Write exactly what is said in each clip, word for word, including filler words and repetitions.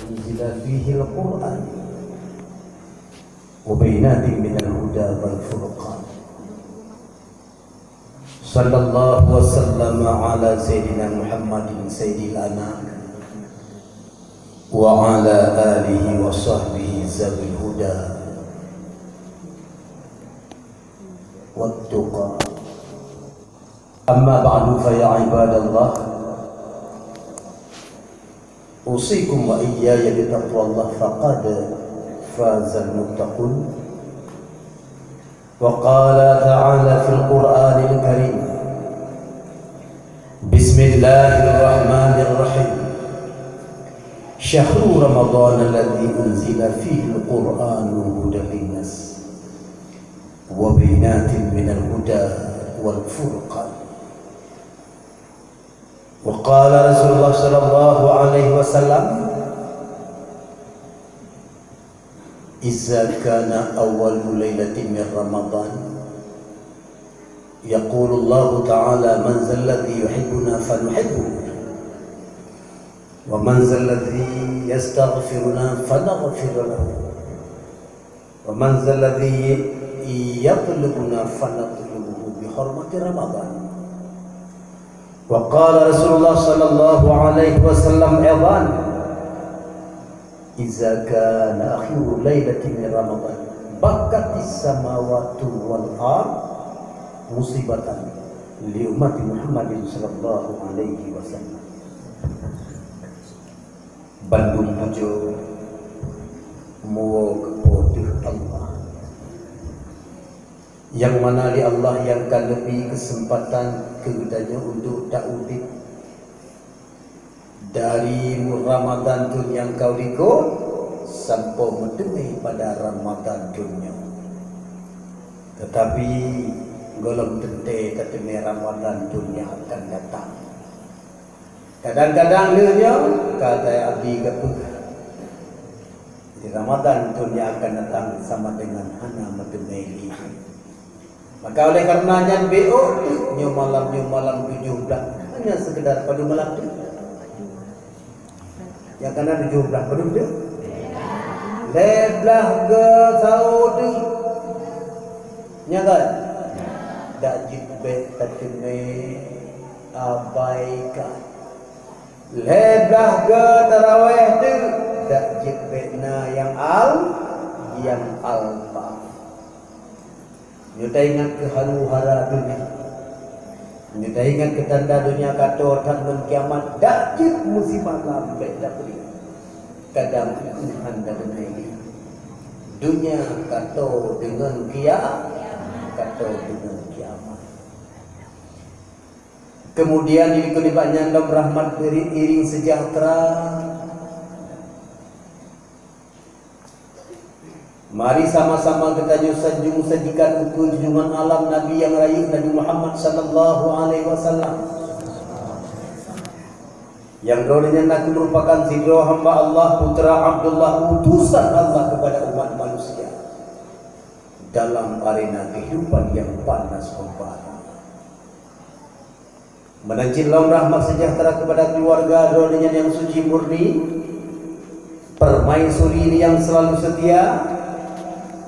أنزل فيه القرآن وبينات من الهدى والفرقان. صلى الله وسلم على سيدنا محمد سيد الأنام وعلى آله وصحبه ذوي الهدى والتقى. أما بعد، فيا عباد الله، أوصيكم وإياي بتقوى الله، فقد فاز المتقون. وقال تعالى في القرآن الكريم: بسم الله الرحمن الرحيم. شهر رمضان الذي أنزل فيه القرآن هدى للناس وبينات من الهدى والفرقان. وقال رسول الله صلى الله عليه وسلم: إذا كان أول ليلة من رمضان، يقول الله تعالى: من ذا الذي يحبنا فنحبه، ومن ذا الذي يستغفرنا فنغفر له، ومن ذا الذي يطلبنا فنطلبه بحرمة رمضان. وقال رسول الله صلى الله عليه وسلم أيضا: إذا كان آخر ليلة من رمضان، بكت السماوات والأرض مصيبة لأمة محمد صلى الله عليه وسلم. Bandum pujoe muwoe keu Po teuh Allah, nyang mana lé Allah nyang ka neubri keuseumpatan keu geutanyoe untuk taudép dari Ramadan thon nyang ka likot sampoe meuteumé pada Ramadan thon nyoe. Teutapi gohlom teuntée tateumé Ramadan thon nyang akan datang. Kadang-kadang lheueh nyoe ka tabi geupeugah, di Ramadan thon nyang akan datang sama dengan hana meuteumé lé. Maka oleh karena nyan, bék teuk nyoe malam, nyoe malam tujoh blaih, hanya sekedar padum malam teuk. Nyang kana tujoh blaih padum teuk? Lhée blaih geusaho teuk. Nya kan? Dak jeuet bék tateumé abaikan. Lhée blaih geuh tarawéh teuk, dak jeuet bék na nyang al-, nyang alpa. Nyoe taingat keu haru-hara donya. Nyoe taingat keu tanda donya ka tô that ngon kiamat, dak jeuet meusimalam bék tapeuri. Kadang hana tadeungai lé. Donya ka tô deungon kia-, ka tô deungon kiamat. Kemudian dikeue nibak nyan lom rahmat beri iring sejahtera. Mari sama-sama geutanyoe sanjong sajikan ukeue junjungan alam Nabi nyang rayeuk Nabi Muhammad sallallahu alaihi wasallam. Nyang droeneuh nyan na kheueh meurupakan sidroe hamba Allah, putra Abdullah, utusan Allah kepada umat manusia dalam arena kehidupan yang panas membara. Meunan cit lom rahmat sejahtera kepada keluarga droeneuh nyan nyang suci murni, permaisuri nyang selalu setia,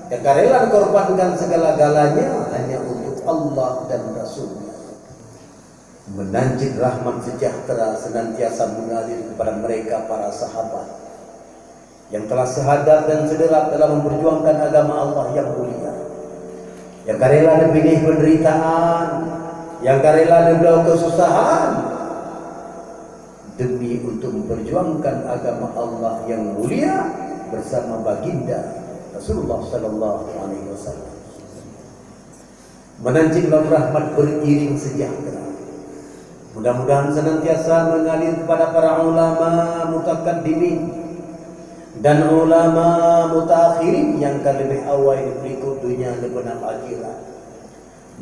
nyang ka rela mengorbankan segala-galanya hanya untuk Allah dan Rasul-Nya. Meunan cit rahmat sejahtera senantiasa mengalir kepada mereka para sahabat yang telah syahadat dan sederap dalam memperjuangkan agama Allah yang mulia. Nyang ka rela neupiléh penderitaan, nyang ka rela neubloe kesusahan demi untuk memperjuangkan agama Allah yang mulia bersama baginda Rasulullah sallallahu alaihi wasallam. Meunan cit lom rahmat beriring sejahtera. Mudah-mudahan senantiasa mengalir kepada para ulama mutakaddimin dan ulama mutaakhirin nyang ka leubeh awai di peurikot donya neupeunam akhirat.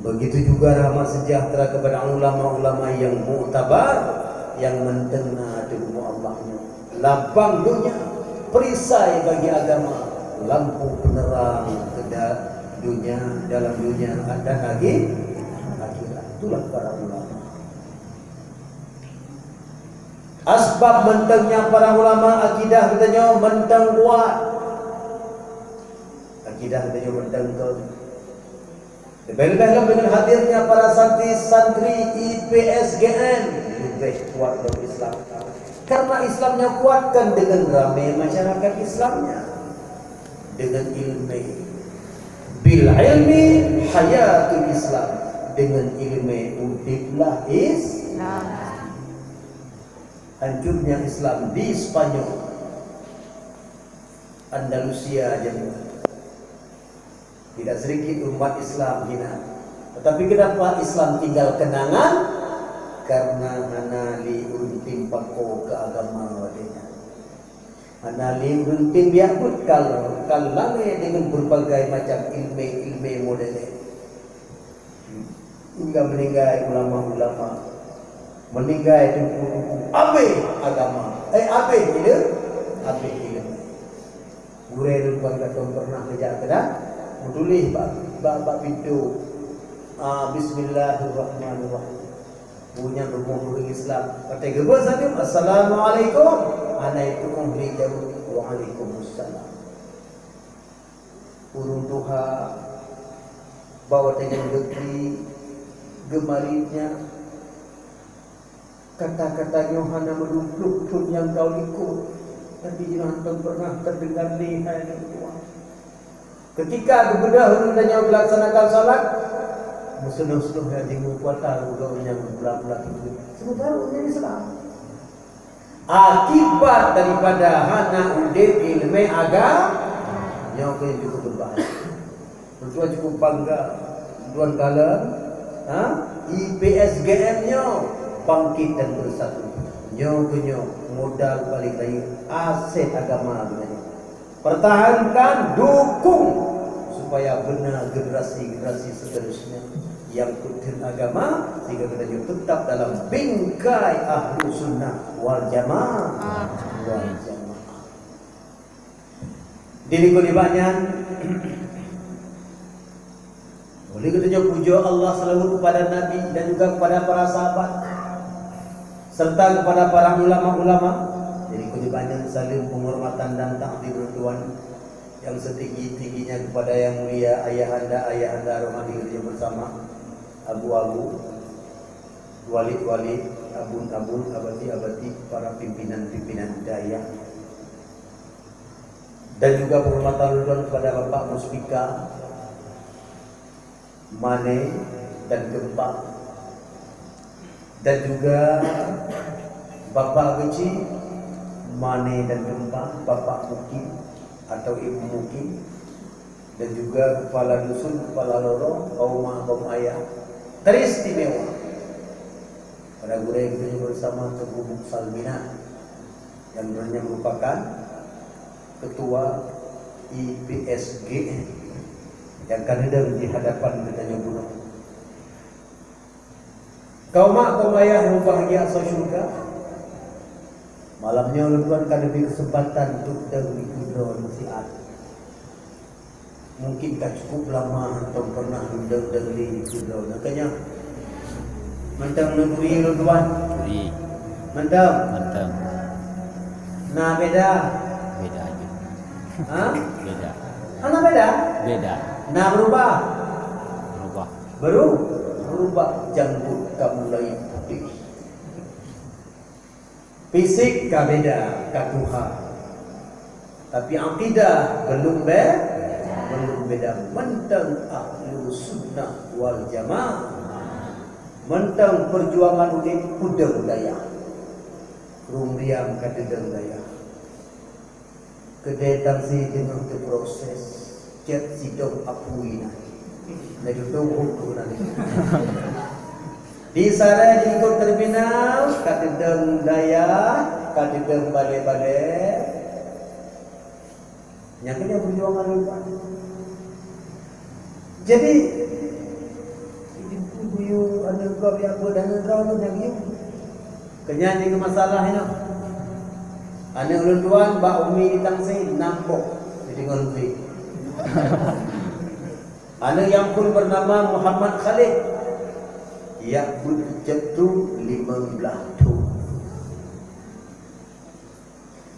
Begitu juga rahmat sejahtera kepada ulama-ulama yang muktabar, yang mantong na ateueh bumoe Allah nyoe. Lapang donya, perisai bagi agama, lampu penerang keu da-, donya, dalam donya dan akhi-, akhirat. Itulah para ulama. Asbab mantong nyan para ulama, akidah geutanyoe mantong kuat. Akidah geutanyoe mantong kon. Leubeh-leubeh lom deungon hadirnya para santri-santri I P S G M, leubeh kuat lom Islam. Karena Islam nyoe kuat kan deungon ramé masyarakat Islam nyan. Deungon ileumé. Bil ilmi hayatul Islam. Deungon ileumé udiplah Islam. Hancurnya Islam di Spanyol, Andalusia, jadi tidak sedikit umat Islam hina. Tetapi kenapa Islam tinggal kenangan? Karena hana lé ureuëng timpako keu agama watée nyan. Hana lé ureuëng tim biak buet kal-, kal lalée deungon berbagai macam ilmé-ilmé modern. Hingga meninggai ulama-ulama, meninggai teungku-teungku, abéh agama, eh, abéh ileu-, abéh ilmu. Gurée lôn ban katong pernah geujak keunan, meutuléh bak, bak, bak pintoe, ah, "Bismillahirrahmanirrahim." Bunyang rumoh ureuëng Islam. Watée geubeuet saleuem, "Assalamualaikum." Hana jitu'oh lé jaweueb, "Waalaikumsalam." Ureuëng tuha bak watée nyan geuklik, geumarit nyan. Kata-kata nyoe hana meudum ploh thon nyang ka u likot, tapi jinoe hántom pernah teudeungar lé hai ureuëng tuha. Keutika geubeudôh ureuëng tanyoe geulaksanakan salat, meuseunoh-seunoh nyang jingui kuasa geubeudôh nyang gula-gula teungku. Sementara ureuëng Islam. Akibat daripada hana udeb ileumé agama, nyoe keuh nyang cukup beubahaya. Ulôn cukup bangga, Tuan kalon, ha? I P S G M nyoe bangkit dan bersatu. Nyoe keuh nyoe modal paléng rayeuk aset agama geutanyoe. Pertahankan, dukung supaya beuna generasi-generasi seterusnya nyang peutheun agama sehingga geutanyoe tetap dalam bingkai ahlu sunnah wal jamaah. Wal jamaah. Di likot nibak nyan, Oleh geutanyoe pujoe Allah seulaweuet kepada Nabi dan juga kepada para sahabat, serta kepada para ulama-ulama. Jadi, keuneubahkan saleuem penghormatan dan takzim Tuhan yang setinggi-tingginya kepada yang mulia ayahanda-ayahanda rohani geutanyoe bersama, abu-abu, walid-walid, abun-abun, abati-abati, para pimpinan-pimpinan dayah. Dan juga penghormatan ulôn kepada Bapak Muspika, Mane dan Gempa, dan juga Bapak Geuchik, Mane dan Gempa, Bapak Mukim atau Ibu Mukim, dan juga kepala dusun, kepala lorong, kaum mak, kaum ayah teristimewa pada gurée geutanyoe bersama Teungku Salmina, yang hanya merupakan Ketua I P S G M yang ka neudong di hadapan geutanyoe bunoe. Kaum mak, kaum ayah yang berbahagia asai syurga, malam nyoe lôn tuan ka neubri keuseumpatan untuk dong di keudroe nasihat. Mungkin ka cukup lama hántom pernah lôn dong-dong lé di keudroe. Makanya, mantong lôn bri lôn tuan. Bri. Mantong. Mantong. Na beda? Beda aja. Ha? Beda. Hana beda? Beda. Na berubah? Berubah. Beru-, berubah, janggut ka mulai putih. Fisik ka beda, ka tuha. Tapi akidah belum be-, belum beda. Mantong ahlu sunnah wal jamaah. Mantong perjuangan udeb peudong dayah. Rhueng riam ka teudong dayah. Keudeh tangsi teungoh teuproses, cit sidong apui na. Laju tumbuk tu na. Di Sarai di likot terminal, ka teudong dayah, ka teudong balée-balée. Nyang keuh nyan perjuangan ulôn. Jadi, ibu guru aneuk gob nyang buet aneuk droe lôn nyang giyueng. Keu nyan jeuet keu masalah inoe. Aneuk ulôn tuan bak umi di Tangsin, nam boh, jidingoe lôn. Aneuk nyang phon bernama Muhammad Khalid, jak buet jeuet tu limong blaih thon.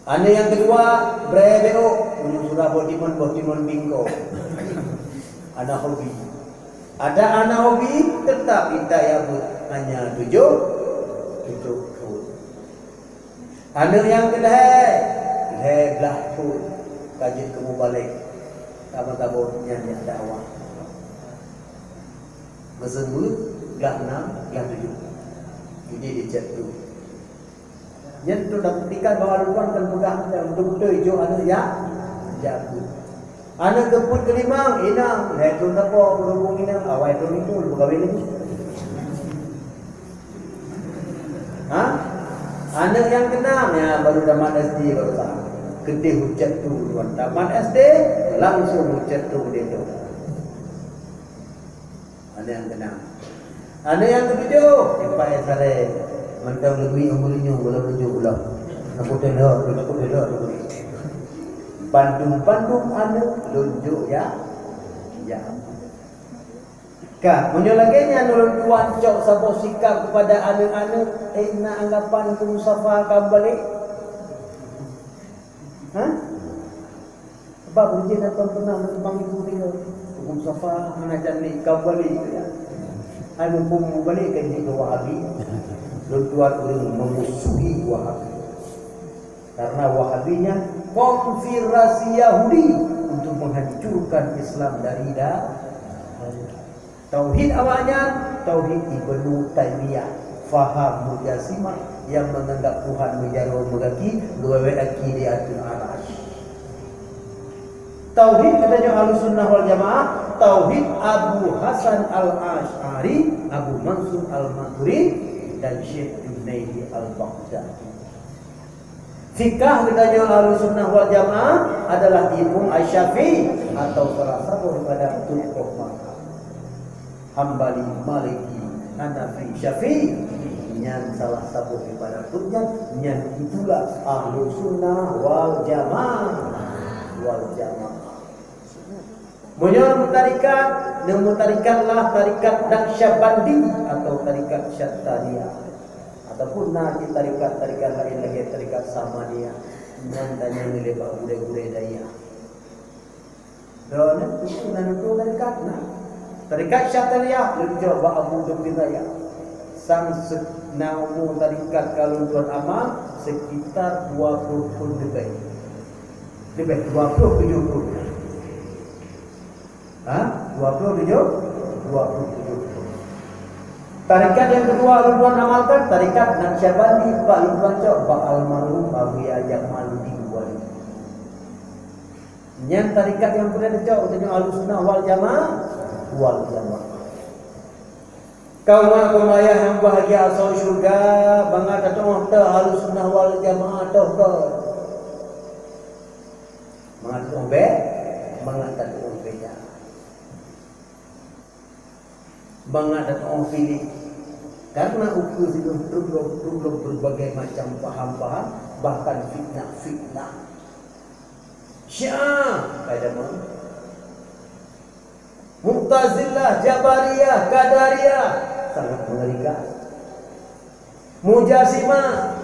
Aneuk nyang keudua, breh beuôk, meunyoe surah boh timon, boh timon bingkong. Aneuk hobi. Ada aneuk hobi, teutap intat jak beuet, hanya tujoh, tujoh thon. Aneuk nyang keulhèe, lhèe blah thon, ka jeuet keu mubalek. Saboh-saboh nyan jak dakwah. Meuseumeubeuet, glah nam, glah tujoh. Jadi dicet tu. Nyan tu dak buktikan bahwa Ridwan kan peugah beutôi-beutôi jok aneuk jak, jak beuet. Aneuk keupeuet keulimong, inong, lhèe thon sapo, beurubông inong, awai thon itu, leupeue kawin lagi. Ha? Aneuk nyang keunam, ya, baru tamat S D baru tamat. Keudeh ucet tu, Ridwan. Tamat S D, langsung ucet tu keudeh tu. Aneuk nyang keunam. Aneuk nyang keutujoh, Pak Esare. Mantong leumi umur nyoe, belum tujuh bulan. Aku tendok, aku tendok, aku tendok. Bandum-bandum aneuk lôn jok ya. Ya. Ka, meunyoe lagèe nyan ulôn tuan cok saboh sikap kepada aneuk-aneuk, eh, na anggapan Teungku Mustafa ka balik? Ha? Sebab ujian atau pernah menumpang ibu dia. Teungku Mustafa hana jadi ka balik, ya. Hai mumpung balik ke di Wahabi, lôn tuan ureueng memusuhi Wahabi. Karena Wahabi nyan konspirasi Yahudi untuk menghancurkan Islam dari da-, Tauhid awaknyan, tauhid Ibnu Taimiyah, faham Mujasimah yang menganggap Tuhan meujaroe meugaki, geuwèt-wèt gaki di ateueh Arasy. Tauhid geutanyoe Ahlussunnah wal Jamaah, tauhid Abu Hasan Al-Asy'ari, Abu Mansur Al-Maturidi, dan Syekh Junaidi Al-Baghdadi. Fikah geutanyoe Ahlussunnah wal Jamaah adalah ilmu Asy-Syafi'i atau salah saboh daripada tutoh mazhab. Hambali, Maliki, Hanafi, Syafi'i, nyan salah saboh daripada tutoh nyan, nyan itulah Ahlussunnah wal Jamaah, wal Jamaah. Meunyoe neumeutarikot, neumeutarikotlah tarikat Naqsyabandi atau tarikat Syattaniyah. Ataupun na cit tarikat-tarikat laén lagèe tarikat Samaniyah. Nyan tanyong lé bak gurèe-gurèe dayah. Droeneuh peue na neutueng tarikat na? Tarikat Syattaniyah leucok bak Abu Dukri Raya. Sang se-, na umu tarikat ka lôn tuan amal sekitar dua ploh thon leubeh. Leubeh dua ploh tujoh thon. Ha? Dua ploh tujoh? Dua ploh tujoh thon. Tarikat nyang keudua lôn tuan amalkan, tarikat Naqsyabandi, bak lôn tuan cok bak almarhum Abuya Jamaluddin Wali. Nyan tarikat nyang peureulèe tacok, geutanyoe Ahlussunnah wal Jamaah, wal Jamaah. Kaum mak, kaum ayah nyang bahgia asoe syeuruga, mangat tatu'oh teuh Ahlussunnah wal Jamaah teuh keu. Mangat tatu'oh bè-, mangat tatu'oh beda. Mangat tatu'oh piléh. Karena ukeue sigoe trok lom, trok lom berbagai macam paham-paham, bahkan fitnah-fitnah. Syiah, ada mah. Mu'tazilah, Jabariyah, Qadariyah, sangat mengerikan. Mujasimah.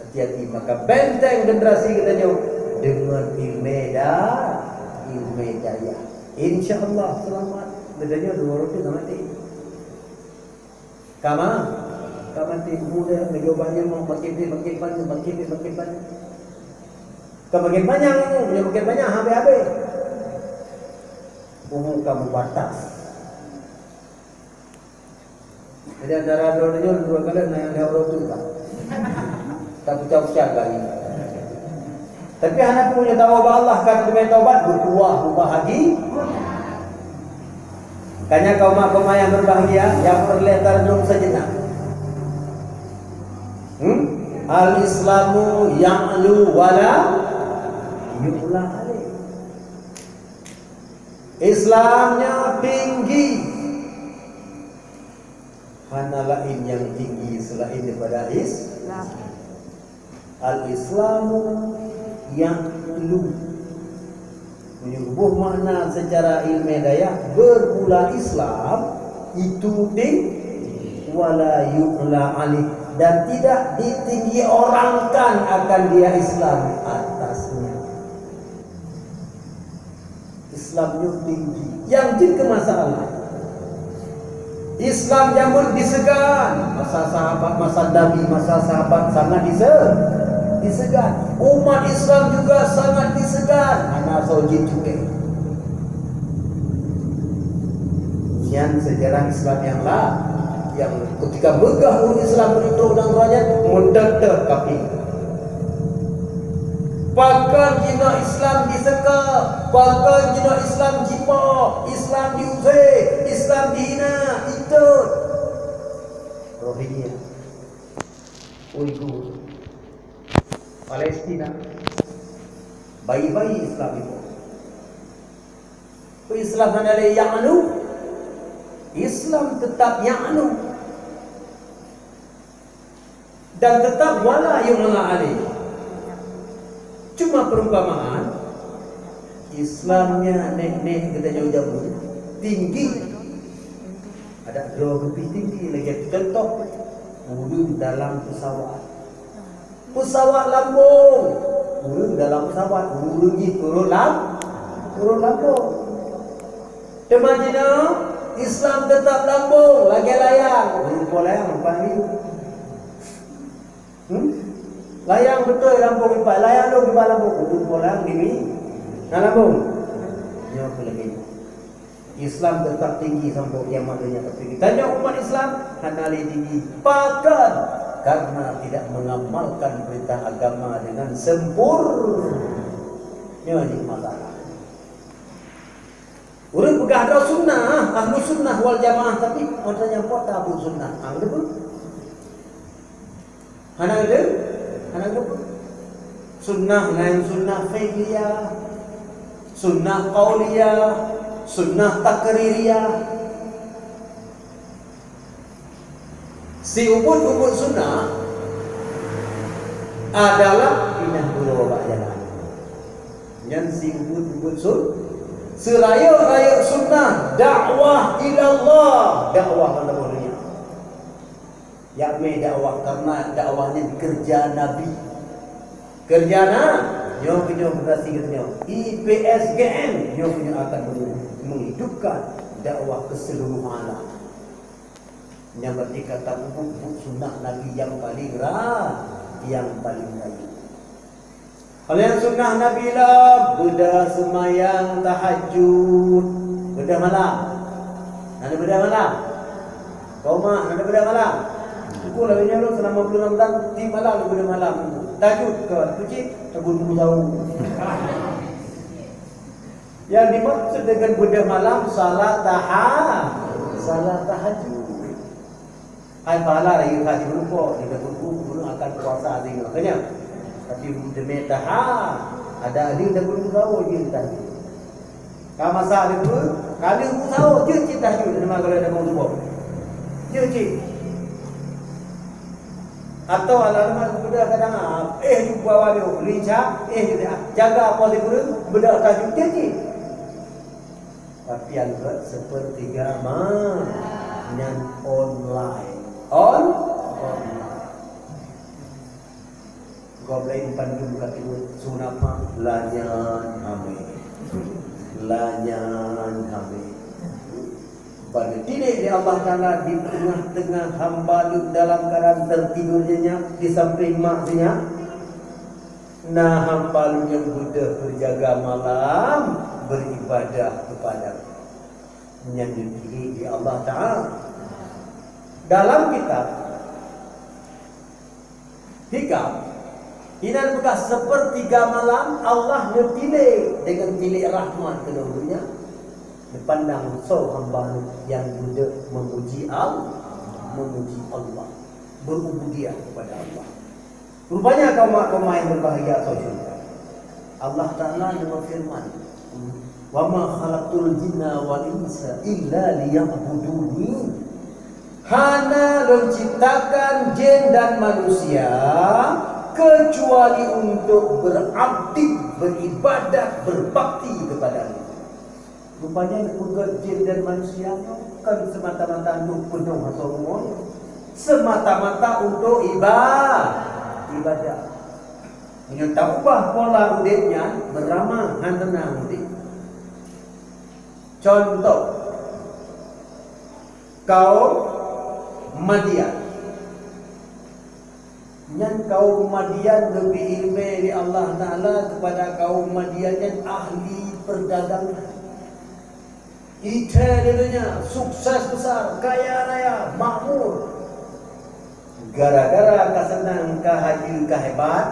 Hati-hati, maka benteng generasi geutanyoe deungon ilmè da-, ilmè dayah. Insya Allah selamat. Geutanyoe dua roti ka maté. Ka ma-, ka maté, umu dah, meunyoe banyak mau makin dia makin banyak, makin dia makin banyak. Ka makin banyak umu, meunyoe makin banyak, habéh-habéh. Umu ka meubatas. Jadi, antara droe nyoe dua kali na nyang lhèe uroe tu ka. Tapeucah-peucah lagi. Tapi hana peue, nyoe tawöb bak Allah, ka teumè taubat, beutuwah, beubahagia. Kanya kaum mak, kaum ayah berbahagia, nyang peureulèe tarenung sejenak. Hmm? Al-Islamu ya'lu wa la yu'la alaih. Islam nyoe tinggi. Hana laén nyang tinggi seulaén daripada Islam. Al-Islamu ya'lu. Meunyoe geuboh makna secara ilmiah dayah, bermula Islam itu tinggi, wala yu'la alaih, Dan tidak ditinggiorangkan akan dia Islam atasnya. Islam nyoe tinggi. Nyang jeuet keu masalah, Islam jameun diseugan. Masa sahabat, masa Nabi, masa sahabat sangat dise-, diseugan. Umat Islam juga sangat diseugan. Hana soe jicukée. Nyan sejarah Islam nyang la, nyang ketika beugah ureuëng Islam beudôh dan rakyat, meuteuteuh kafé. Pakon jinoe Islam diseukah, pakon jinoe Islam jipoh, Islam diusé, Islam dihina, itot. Rohingya, Uighur, Palestina, bayi-bayi Islam itu. Islam hana lé ya'lu, Islam tetap ya'lu. Dan tetap wala yu'la alaih. Cuma perumpamaan, Islam nyan nék-nék geutanyoe jameun tinggi. Adak droe geupih tinggi lagée contoh ureuëng dalam pesawat. Pesawat lambong, ureuëng dalam pesawat, ureuëng jih turun lam, turun lambong. Teuma jinoe Islam teutap lambong lagée layang. Ureuëng po layang lumpah miyueb. Hmm? Layang beutôi lambong ipat, layang lôn ipat lambong. Ureuëng po layang dimi na lambong. Nyoe keuh lagée nyoe. Islam teutap tinggi sampoe kiamat donya, tapi geutanyoe umat Islam hana lé tinggi. Pakon? Karena tidak mengamalkan perintah agama dengan sempurna. Nyoe jih masalah. Ureuëng peugah droe sunnah, ahlu sunnah wal jamaah, tapi masa nyang po tabu sunnah. Hang deungoe. Hana deungoe? Hana deungoe. Sunnah laén sunnah fi'liyah, sunnah qauliyah, sunnah taqririyah. Siubeut-ubeut sunnah adalah pinah uroe bak jalan. Nyan siubeut-ubeut sun-, seurayeuk-rayeuk sunnah dakwah ilallah, dakwah bak donya. Yak mé dakwah, karena dakwah nyan keureuja Nabi. Keureuja na, nyoe keuh nyoe generasi geutanyoe. I P S G M, nyoe keuh nyoe akan meng-, menghidupkan dakwah ke seluruh alam. Nyang berarti ka tapubuet sunnah Nabi nyang paleng ra-, nyang paleng rayeuk. Oleh sunnah Nabi lom, beudôh seumayang tahajud, beudôh malam. Na beudôh malam? Koma, na beudôh malam? Aku lagée nyoe lôn selama bulan Ramadan, tiep malam beudôh malam. Tahajud kon, kucing, tabun buku tahu. Yang dimaksud dengan beudôh malam, salat taha-, salat tahajud. Hai pahala lagi ka jimeureumpok, di dapur guru akan puasa singoh. Kan nyan? Tapi teumé taha, ada di dapur guru jeuet tahajud. Ka masak debu, ka lheueh bu sahur, jeuet cit tahajud, nama kalau ada orang tuboh. Jeuet cit. Atau alarm beudôh kadang, ah, eh, ju bawa dia, lincah, eh, dia jaga apa dia kurang, beudôh tahajud, jeuet cit. Tapi yang buat sepertiga ma-, nyan online. On-, online. Gob laén bandum ka tuwoe, sunapa? Lanyan hamé. Lanyan hamé. Bak geutilek lé Allah Taala di teungoh-teungoh hamba Lôn dalam keuadaan teutidur nyan, di sampéng mak nyan, na hamba Lôn nyang beudôh beujaga malam, beuribadah kepada-Ku. Nyan geutilek lé Allah Taala. Dalam kitab Hikam, inan peugah, sepertiga malam Allah neutilek deungon tilek rahmat keu donya, neupandang soe hamba nyang beudôh meumuji Al-, meumuji Allah, berubudiyah kepada Allah. Rupanya kaum-kaum yang berbahagia atau syurga. Allah Taala neumeuphirman, "Wa ma khalaqtul jinna wal insa illa liya'buduni." Hana Lôn ciptakan jin dan manusia kecuali untuk berabdi, beribadat, berbakti kepada Lôn. Rupanya, neupeugét jin dan manusia nyoe kon semata-mata untuk peunoh asoe uroe. Semata-mata untuk iba-, ibadah. Meunyoe taubah pola udeb nyan, beurama hana teunang udeb. Contoh, kaum Madian. Nyan kaum Madian leubeh ileumé lé Allah Taala keupada kaum Madian nyan ahli peudagangan. Ithée di donya, sukses besar, kaya raya, makmur. Gara-gara ka seunang, ka hayeue, ka hebat,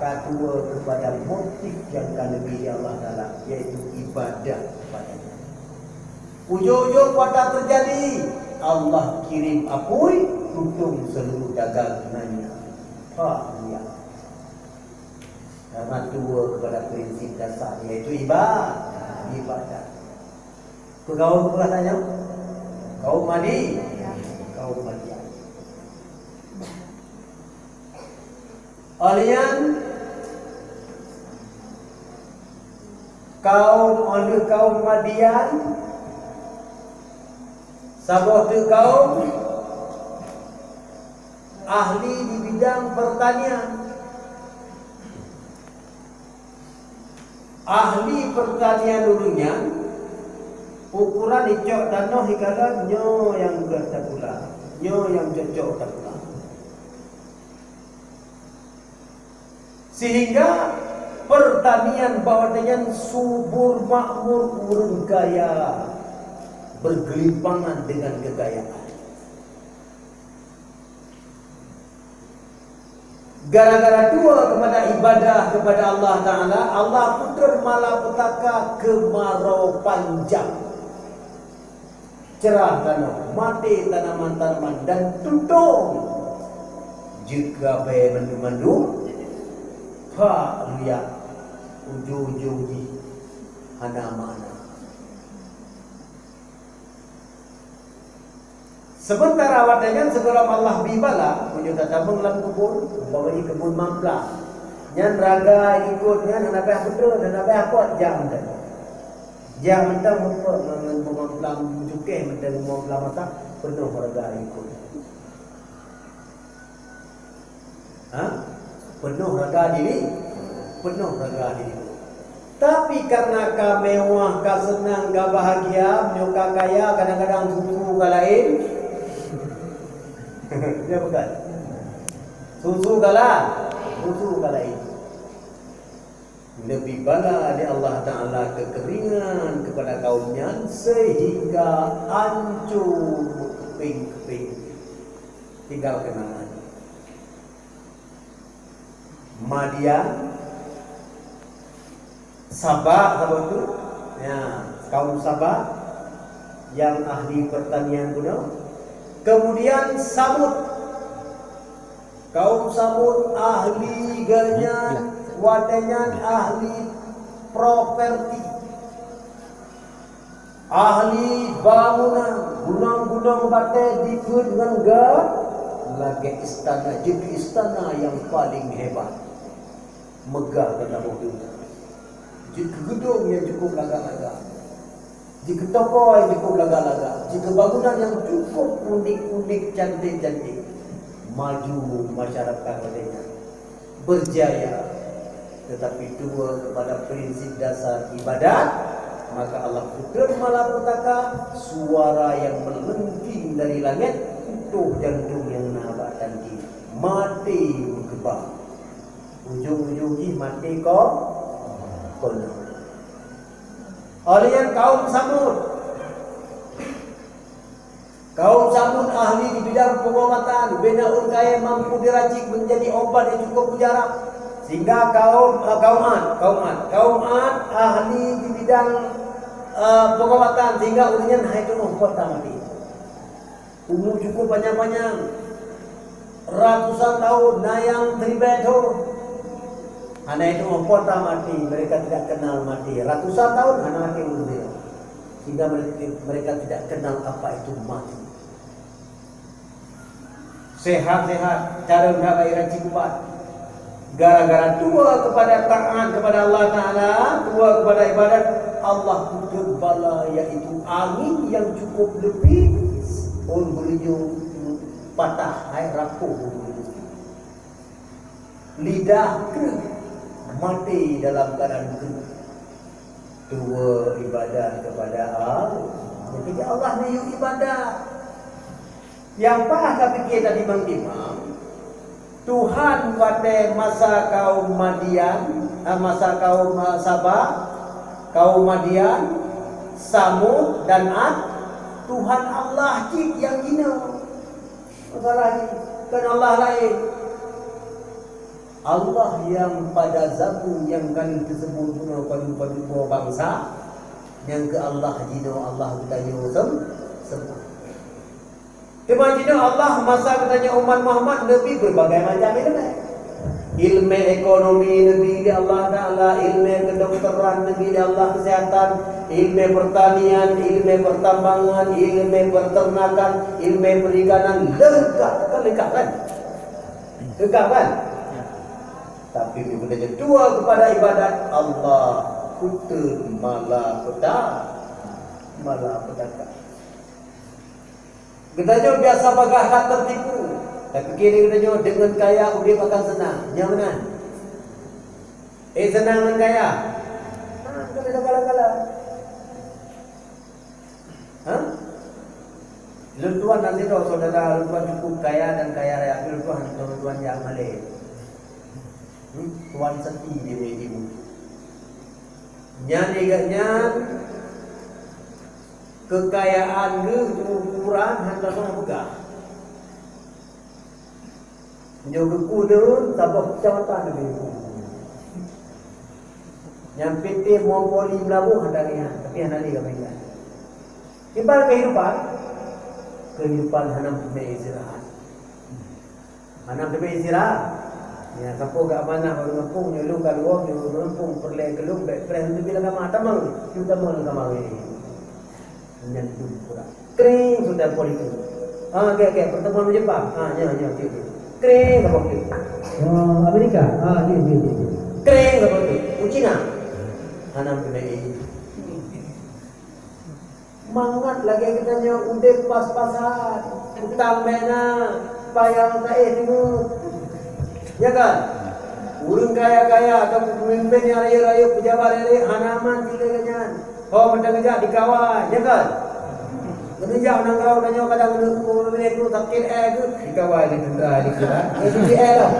ka tuwoe keupada motif nyang ka leubeh lé Allah Taala, yaitu ibadah keupada-Nya. Ujong-ujong kuasa teujadi, Allah kirém apui, tutong seuluruh dagang nanya. Haleluya. Karena tuwoe keupada prinsip dasar, yaitu iba-, ibadah. Peugawa peugah tanyoe, kaum Madi-, kaum Madian. Óh lheueh nyan, kaum, óh lheueh kaum Madian, saboh teuk kaum ahli di bidang pertanian. Ahli pertanian ureuëng nyan, ukuran icok tanoh ikalon nyoe nyang geuh tapula, nyoe nyang cocok tapula. Sehingga pertanian bak watée nyan subur makmur, ureuëng kaya bergelimpangan dengan kekayaan. Gara-gara tuwoe keupada ibadah keupada Allah Taala, Allah peutrön malapetaka keumaroe panjang. Cerah tanoh, maté tanaman-tanaman, dan tutong jeuet keu abée mandum-mandum, haleluya, ujong-ujong jih hana makna. Sementara watée nyan sigohlom Allah bi bala, meunyoe tatamong lam keubon, umpama jih keubon mamplam. Nyan raga ikot nyan hana payah beutôi, hana payah pot, jak mantong. Jak mantong mupot ngon, ngon mamplam, meucukéh mantong mamplam masak, peunoh raga ikot. Ha? Peunoh raga diri, peunoh raga diri. Tapi karena ka mewah, ka seunang, ka bahagia, meunyoe ka kaya, kadang-kadang susu ka laén. Ya bukan? Susu ka la-, susu ka laén. Neubi bala lé Allah Taala keukeuringan keupada kaum nyan seuhingga ancô meukeupieng-keupieng, tinggai keunangan. Madian, Saba saboh teuk, ya, kaum Saba nyang ahli pertanian bunoe. Kemudian Samud, kaum Samud ahli geuh nyan, watée nyan ahli properti, ahli bangunan, gunong-gunong batée dipeuet ngon geuh lagée istana, jeuet keu istana nyang paleng hebat, meugah dan saboh teuk. Jeuet keu geudong nyang cukup lagak-lagak, jeuet keu toko nyang cukup lagak-lagak, jeuet keu bangunan nyang cukup unik-unik, cantik-cantik. Maju masyarakat watée nyan, berjaya. Tetapi tuwoe keupada prinsip dasar ibadat, maka Allah peutrön malapetaka, suara nyang meulengking dari langét, putôh jantong nyang na bak tangki, maté meukeubah. Ujong-ujong jih maté ko-, kona. Óh lheueh nyan kaum Samud. Kaum Samud ahli di bidang pengobatan, bina ôn kayée mampu diracik menjadi obat yang cukup mujarab. Sehingga kaum, eh, kaum Ad, kaum Ad, kaum Ad ahli di bidang, eh, pengobatan, sehingga ureuëng nyan hai teungoh pot maté. Umu cukup panyang-panyang, ratusan tahun, na nyang ribée thon. Hana itu pot maté, mereka tidak kenal mati. Ratusan tahun hana maté ureuëng nyan. Sehingga mereka, mereka tidak kenal apa itu mati. Sehat-sehat, cara nak bayi racik ubat. Gara-gara tuwoe keupada taat keupada Allah Taala, tuwoe keupada ibadat, Allah peutrön bala, yaitu angén nyang cukup leupie, ôn beulinyueng, Patah, hai rapuh. Lidah kreueh, maté dalam keadaan kreueh. Dua ibadat kepada Allah. Jadi Allah neuyue ibadat. Nyang paih ka pike tadi Mang Imam, Tuhan watée masa kaum Madian, eh, masa kaum, eh, Saba, kaum Madian, Samud dan Ad, Tuhan Allah cit nyang jinoe. Masalah nyan, kon Allah laén. Allah nyang pada zaman nyang ka lheueh teuseubut bunoe padub-padub boh bansa, nyang keu Allah jinoe Allah geutanyoe sem-, sembah. Teuma jinoe Allah masa geutanyoe umat Muhammad neubri berbagai macam ileumé. Ileumé ekonomi neubri lé Allah Taala, ileumé kedokteran neubri lé Allah, kesehatan, ileumé pertanian, ileumé pertambangan, ileumé peternakan, ileumé perikanan, leungkap kan, leungkap kan? Leungkap kan? Tapi bila geutanyoe dua kepada ibadat Allah, uteuen malapetaka. Malapetaka. Geutanyoe biasa bagaih that teutipu. Tapike lé geutanyoe deungon kaya udeb akan seunang. Nyan meunan. Eh, seunang ngon kaya? Ha, ka lheueh kala-kala. Ha? Lôn tuan na sidroe syedara, lôn tuan cukup kaya dan kaya raya, tapi lôn tuan hana lôn tuan jak malée. Hmm? Tuan sepi di meja. Nyan lé gobnyan keukayaan geuh ukuran hana soe peugah. Nyoe geukuh lôn saboh keucamatan leubeh. Nyang P T Monopoli Meulaboh hana lé, tapi hana lé ka meuingat. Kiban keuhidupan, keuhidupan hana meuteumé istirahat. Hana meuteumé istirahat. Ya, sampôh geuamanah ureueng gampông, nyoe lôn ka lôn, nyoe ureueng gampông peureulée keu lôn, bék preh lôn teubiet lam kama, tamong, yue tamong lam kama wéh. Nyan dum kurang. Kring, Sultan Politik. Ah, oke, oke, pertemuan Jepang. Ah, nyoe, nyoe, oke, oke. Kring, apa oke? Oh, Amerika. Ah, dia, dia, dia, dia. Kring, apa oke? Oh, Cina. Hana meuteumé. Mangat lagée geutanyoe udeb pas-pasan, utang bék na, payah taéh teungeut. Ya kan? Ureueng kaya-kaya atawa peumimpén nyang rayeuk-rayeuk, peujabat rayeuk, hana aman tinggai nyan. Ho meuteung jak dikawai, ya kan? Meunyoe jak nanggroe tanyoe kadang ureueng sakét éh geuh, dikawai di tentara di kiran. Eh, di éh lah.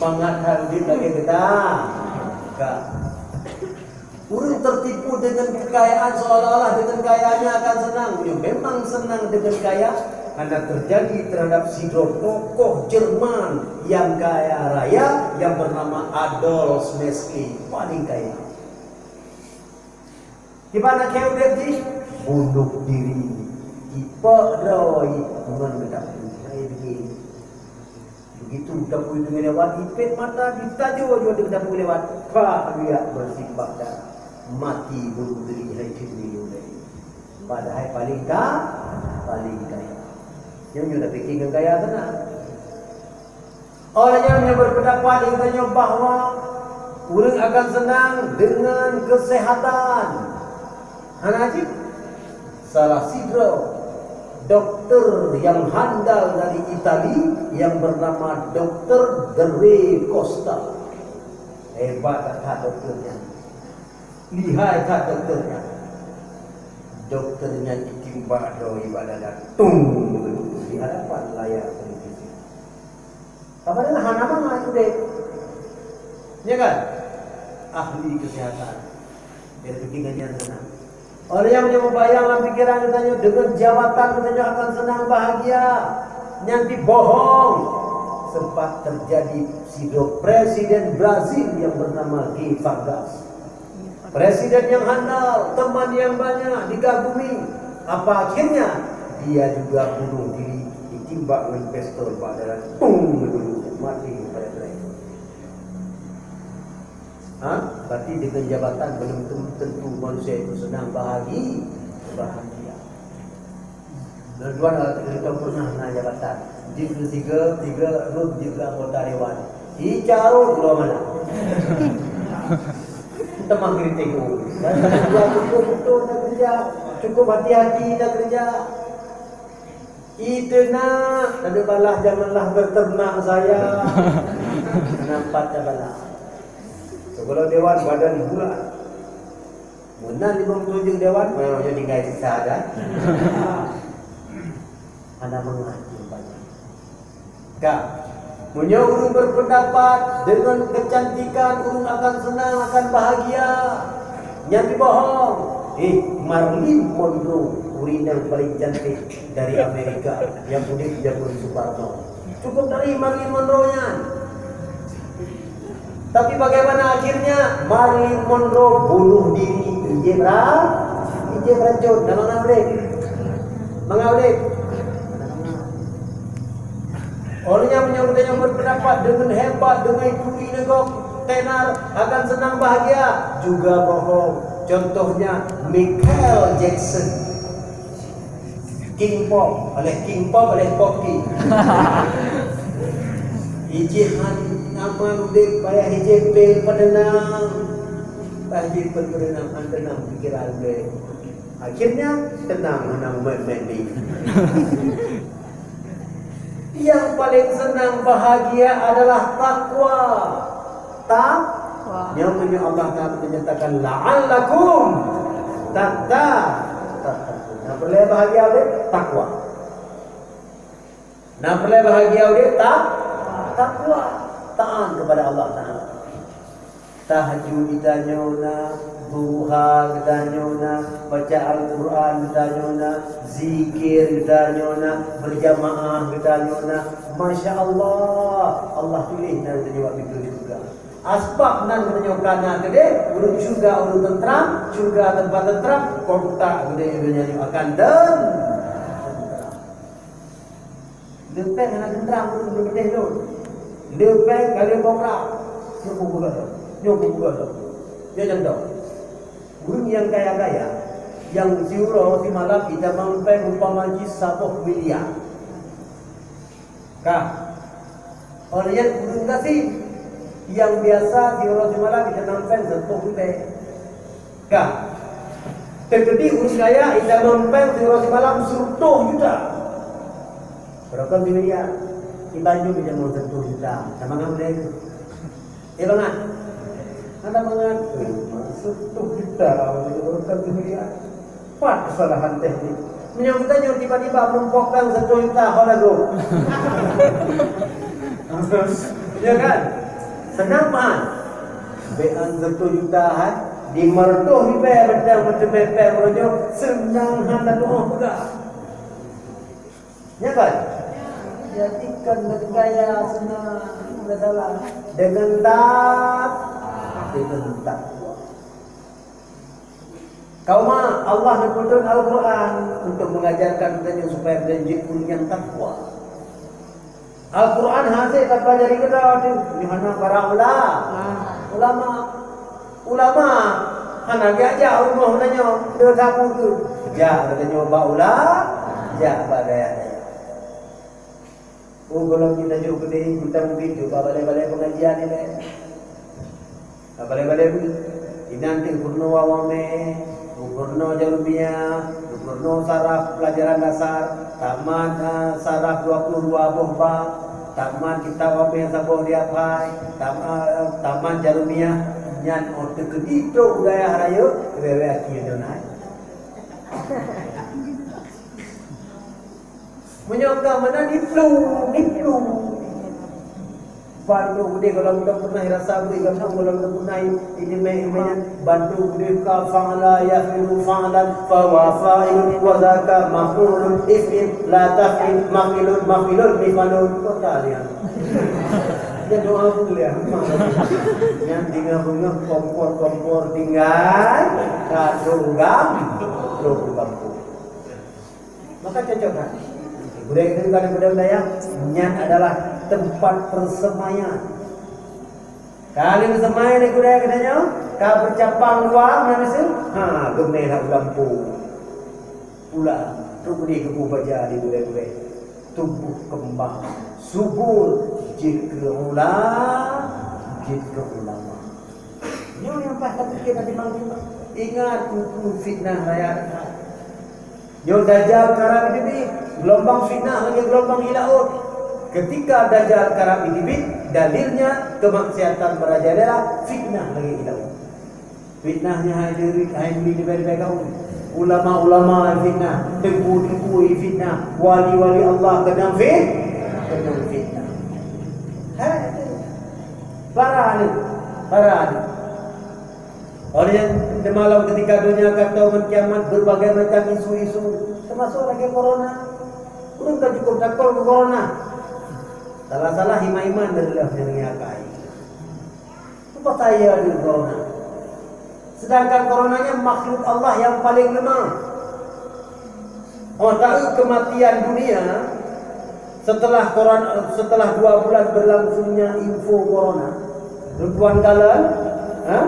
Mangat that udeb lagée geutanyoe. Ka. Ureueng teutipu deungon keukayaan, seolah-olah deungon kayanya akan seunang. Meunyoe memang seunang deungon kaya, hana teujadi teuhadap sidroe tokoh Jerman nyang kaya raya nyang beunama Adolf Nestle, paléng kaya. Kiban akhé udeb jih? Bunoh diri. Ipok droe ngon geutanyoe. Hai begini. Begitu tapui teungoh lewat, ipét mata, jitajo-jo teungoh tapui lewat, pak riak beursimbah darah. Mati bunoh diri hai keuneuk lé. Padahai paléng ka, paléng kaya. Nyoe nyoe tapike ngon kaya teunang. Awak nyan nyang berpendapat geutanyoe bahwa ureueng akan seunang deungon keuseuhatan. Hana jih? Salah sidroe doktor nyang handal dari Itali nyang beunama Doktor Dre Costa. Hebat that doktor nyan. Lihai that doktor nyan. Doktor nyan jitimbak droe ibadah dan tung di hadapan layar televisi. Padahai hana mangat udeb. Ya kan? Ahli kesehatan. Jadi, pikir nyan seunang. Awak nyan meunyoe mubayang lam pikeran geutanyoe, deungon jabatan geutanyoe akan seunang bahagia. Nyan pih bohong. Sempat terjadi sidroe presiden Brazil nyang beunama Guy Vargas. Presiden nyang handal, teuma nyang banyak dikagumi. Apa akhirnya? Dia juga bunuh diri, ditimbak ngon pistol bak dada, tung, mati pada. Ha? Berarti dengan jabatan belum tentu manusia itu senang bahagi-, bahagia. Lôn tuan, eh, lôn tuan pernah na jabatan. Jeuet keu tiga, tiga, lôn jeuet keu anggota dewan. Icarot dua mana? Teuma kritik, oh. Cukup beutôi takeureuja, cukup hati-hati takeureuja. Itu nak, ada balah janganlah berternak saya. Nampak ada balah. Sebelum dewan badan bulat. Meunan limong tujuh dewan, memang tinggai sisa ada. Hana mangat banyak. Ka, meunyoe ureuëng berpendapat dengan kecantikan ureuëng akan senang, akan bahagia, nyan bohong. Eh, Marilyn Monroe, ureuëng yang paling cantik dari Amerika, yang udah zaman Soekarno. Cukup dari Marilyn Monroe nyan. Tapi bagaimana akhirnya? Marilyn Monroe bunuh diri. Ijib ra-, ijib racun. Nama ngabrik? Mengabrik. Orang yang menyebut, yang berpendapat dengan hebat, dengan itu, ini kok tenar, akan senang bahagia, juga bohong. Contohnya Michael Jackson. King Pop, oleh King Pop, oleh Pop King. Ijih han, nama udeb payah ijih pil pedenang. Payah ijih pil pedenang, han tenang pikiran deh. Akhirnya tenang menang main-main ni. Yang paling senang bahagia adalah takwa. Tak? Wah. Nyoe meunyoe Allah Taala menyatakan, "La'allakum tatta-, tattaqun." Nah, peureulée bahagia uleh takwa. Nah, peureulée bahagia uleh tak? Takwa. Taat kepada Allah Taala. Tahajud geutanyoe na, duha geutanyoe na, baca Al-Quran geutanyoe na, zikir geutanyoe na, berjamaah geutanyoe na. Masya Allah, Allah pilih na geutanyoe bak pintoe syeuruga. Asbab nan geutanyoe kana keudeh, ureuëng syeuruga ureuëng teuntram, syeuruga teumpat teuntram, kontak geutanyoe donya nyoe akan teuntram. Leupeng hana teuntram ureuëng leubeh lôn. Leupeng ka lheueh bongkrak. Nyoe peugah lom, nyoe peugah lom. Nyoe contoh. Ureuëng nyang kaya-kaya, nyang siuroe simalam jitamong péng umpama jih saboh miliar. Ka. Óh lheueh nyan ureuëng gasien nyang biasa siuroe simalam jitamong péng seratus ribèe. Ka. Teukeudi ureuëng kaya jitamong péng siuroe simalam seratus juta. Barokon di miliar. Di Bandung jitamong seratus juta. Sama ngon lé. Eh, bangat. Hana mangat. Eh, seratus juta, barokon di miliar. Pat kesalahan teknik. Meunyoe geutanyoe tiba-tiba meurumpok péng seratus juta, ho lagoe. Ya kan? Senang meuhan. Bék an seratus juta hai, lima ratus ribèe beutang meuteumé péng uroe nyoe, senang hana tu'oh peugah. Ya kan? Jadi kan bergaya senang, tidak salah. Dengan tak, dengan takwa. Kauma, Allah neupeutrön Al-Quran untuk mengajarkan geutanyoe supaya geutanyoe jeuet ureuëng nyang takwa. Al-Quran hase tapelajari keudroe teuh, nyoe hana para ula-, ulama. Ulama hana geujak rumoh geutanyoe, le tabu tu. Jak geutanyoe bak ula-, jak bak dayah-dayah. Oh, gohlom jih tajok keudeh, mantong mungken jok bak balai-balai pengajian ilée. Bak balai-balai bu-, inan teuh peurunoe awak mé, peurunoe Jarumiyah, peurunoe saraf pelajaran dasar, tamat, eh, saraf dua puluh dua boh bab, tamat kitab awak mé saboh di aphai, tamat, eh, tamat Jarumiyah, nyan oh teukeudi trok u dayah rayeuk, wéh-wéh aki nyoe na. Meunyoe ka meunan diplu, diplu. Bandum udeh kalau mudah pernah rasa beri gampang kalau mudah pernah ini meh meh bandum udeh ka fa'ala yaf'ilu fa'lan fa huwa fa'ilun wa zaka maf'ulun if'il la taf'il maf'ilun maf'ilun mif'alun. Kota dia. Dia doa pun dia. Yang tinggal bengah kompor-kompor tinggal satu gang, satu kampung. Maka cocok kan? Budaya itu kan budaya Melayu, nyan adalah tempat persemaian. Kali bersemai di budaya kita nyo, ka bercabang dua manusia, ha, gemeh lah ulam pu. Pula, tu beri kebu baja di budaya-budaya. Tumbuh kembang, subur, jeuet keu ula-, jeuet keu ulama. Nyoe nyang paih tapike na timbang-timbang. Ingat, peue-peue fitnah raya that. Nyoe Dajjal karab idibiet, geulumbang fitnah lagèe geulumbang ie laôt. Keutika Dajjal karab idibiet, dalilnya keumaksiatan merajalela, fitnah lagèe ie laôt. Fitnah nyan hai deurit, hai mi leubeh-leubeh gaul. Ulama-ulama fitnah, teungku-teungku fitnah, wali-wali Allah keunong fit-, keunong fitnah. Hai, para ni, para ni. Oleh nyan, di malam keutika donya ka tho ngon kiamat, berbagai macam isu-isu, teumasok lagèe corona. Ureueng ka cukup takot ngon corona. Salah-salah iman-iman dari lheueh nyang akai. Peue pasai di corona? Sedangkan corona nyan makhluk Allah nyang paleng leumah. Oh, tahu kematian dunia setelah corona, setelah dua bulan berlangsungnya info corona, lôn tuan kalon, ha?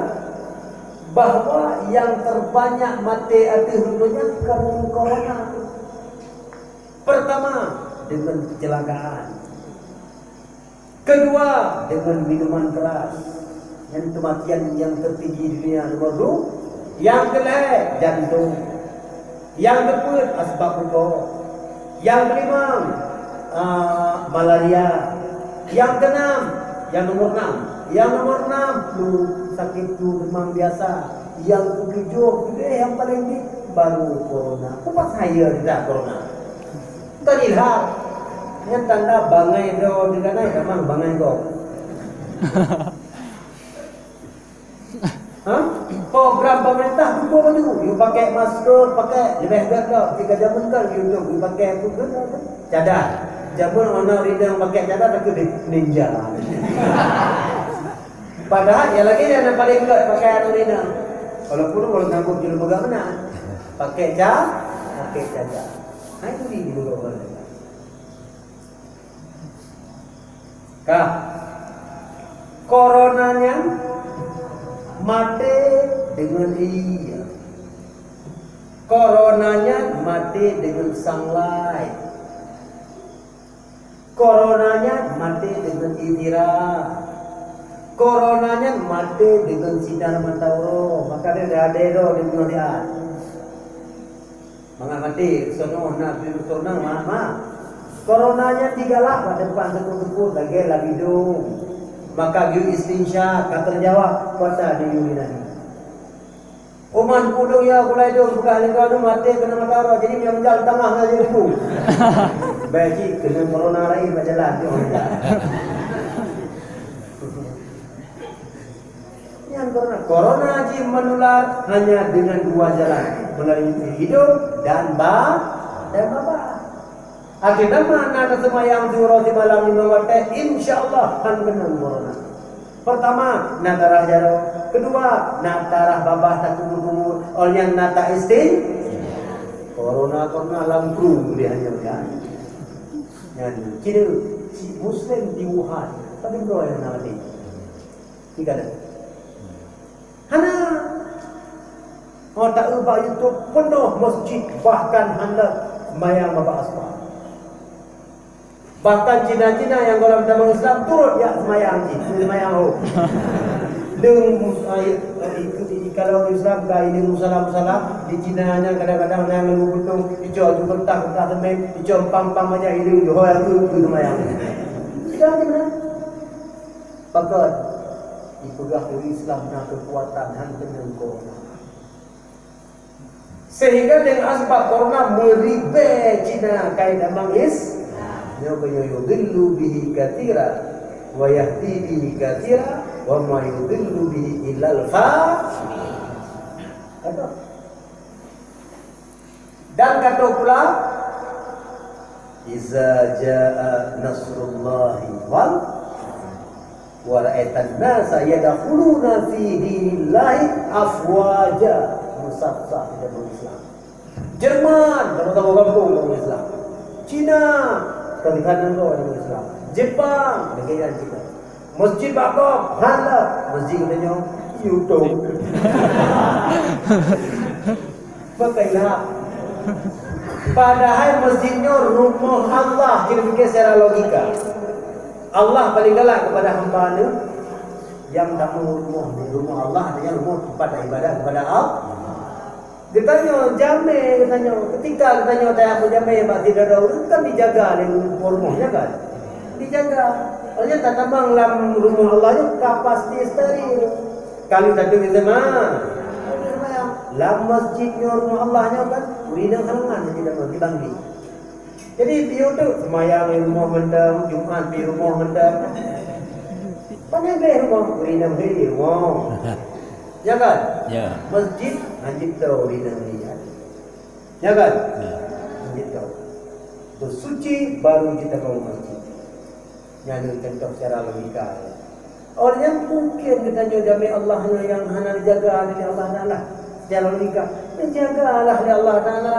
Bahwa yang terbanyak maté ateueh dunia karena corona. Pertama, dengan kecelakaan. Kedua, dengan minuman keras. Nyan kematian yang tertinggi di dunia nomor dua. Yang kelhèe, jantung. Yang keupeuet, asbab rukok. Yang kelima, ah, malaria. Yang keenam, yang nomor enam. Yang nomor enam, flu, sakit flu demam biasa. Yang ketujuh, eh, yang paling di, baru corona. Peue pasai di corona? Tadi lah. Nyan tanda bangai droe di kanan, memang bangai gob. Ha? Program pemerintah cuba maju. Yuk pakai masker, pakai lebih gèt lah. Jika zaman kan yuk, yuk pakai apa ke? Cadar. Zaman orang rindu pakai cadar, takut di ninja. Padahal yang lagi yang paling gèt pakai anu rindu. Walaupun kalau sanggup julu pegang mana? Pakai ca-, pakai cadar. Nah, itu di dulu orang. Ka. Corona nyan maté deungon ie. Corona nyan maté deungon sunlight. Corona nyan maté deungon ie tiram. Corona nyan maté deungon sinar mata uroe. Maka dia ada roh di dunia. Mangat maté, sonoh na virus corona, ma, ma. Corona nyan jigalak bak teumpat seupôt-seupôt lagèe lam idông. Maka geuyue istinsyak, ka teujawab, kuasa di yue nani. Umat pudong ya, gulai dong, peugah lé droeneuh maté keunong mata uroe, jadi meunyoe meujal tamah na jeuet pu. Baik cit, keunong corona laén bak jalan, tengok aja. Nyan corona. Corona jih menular hanya dengan dua jalan, melalui hidung dan ba-, dan babah. Akhé zaman na taseumayang siuroe simalam limong watèe, insya Allah han keunong corona. Pertama, na tarah jaroe. Kedua, na tarah babah takumur-kumur. Óh nyan na ta-istin-, corona, corona lam krueng dia hanya, ya. Nyan, Cina, si Muslim di Wuhan, padum droe nyang na maté. Tiga dah. Hana. Oh, taeu bak YouTube peunoh masjid, bahkan hana mayang babah asbab. Bahkan Cina-Cina nyang gohlom tamong Islam turot jak seumayang jih, seumayang ho. Deung mus-, ai, ai, kalau Islam ka ini musala-musala, di Cina nyan kadang-kadang na ngeulu beutong, icok ju kertas, kertas semen, icok pam-pam aja, ini johoi aku, aku seumayang. Islam di mana? Pakon? Dipeugah ureueng Islam na keukuatan han keunong corona. Sehingga deungon asbab corona meuribèe Cina kai tamong Is-, nyoe keuh nyoe, yudillu bihi katsira wa yahdi bihi katsira wa ma yudillu bihi illal fa-, aduh. Dan ka tho pula, "Iza jaa nasrullahi wal, wa ra'aitan nasa yadkhuluna fi dinillahi afwaja." Musafsah di dalam Islam. Jerman, sama-sama gampông dalam Islam. Cina, kan di kanan kau dalam Islam. Jepang, negara Cina. Masjid bak gob, hana. Masjid geutanyoe, YouTube. Bukan lah. Padahai masjid nyoe rumoh Allah, kita fikir secara logika. Allah paling galak kepada hamba-Nya. Nyang tamong rumoh, rumoh Allah, artinya rumoh tempat ibadat kepada Allah. Geutanyoe jamé, geutanyoe, ketika geutanyoe tajak meujamé bak sidroe ureueng, kan dijaga lé ureueng rumoh nyan kan? Dijaga. Oleh nyan tatamong lam rumoh Allah nyoe ka pasti steril. Kali tatu di seuma-, lam masjid nyoe rumoh Allah nyoe kan, ureueng inong halangan di dalam dibanggi. Jadi, piôh tu seumayang di rumoh mantong, Jumat di rumoh mantong. Panéh beh rumoh, ureueng inong di rumoh. Ya kan? Ya. Masjid, hanjeuet toe ureueng inong di. Ya kan? Ya. Hanjeuet toe. Beusuci baru kita bawa masjid. Nyan contoh secara logika. Awak nyan mungken geutanyoe jamé Allah nyoe nyang hana dijaga lé Allah Taala. Secara logika, dijaga lah lé Allah Taala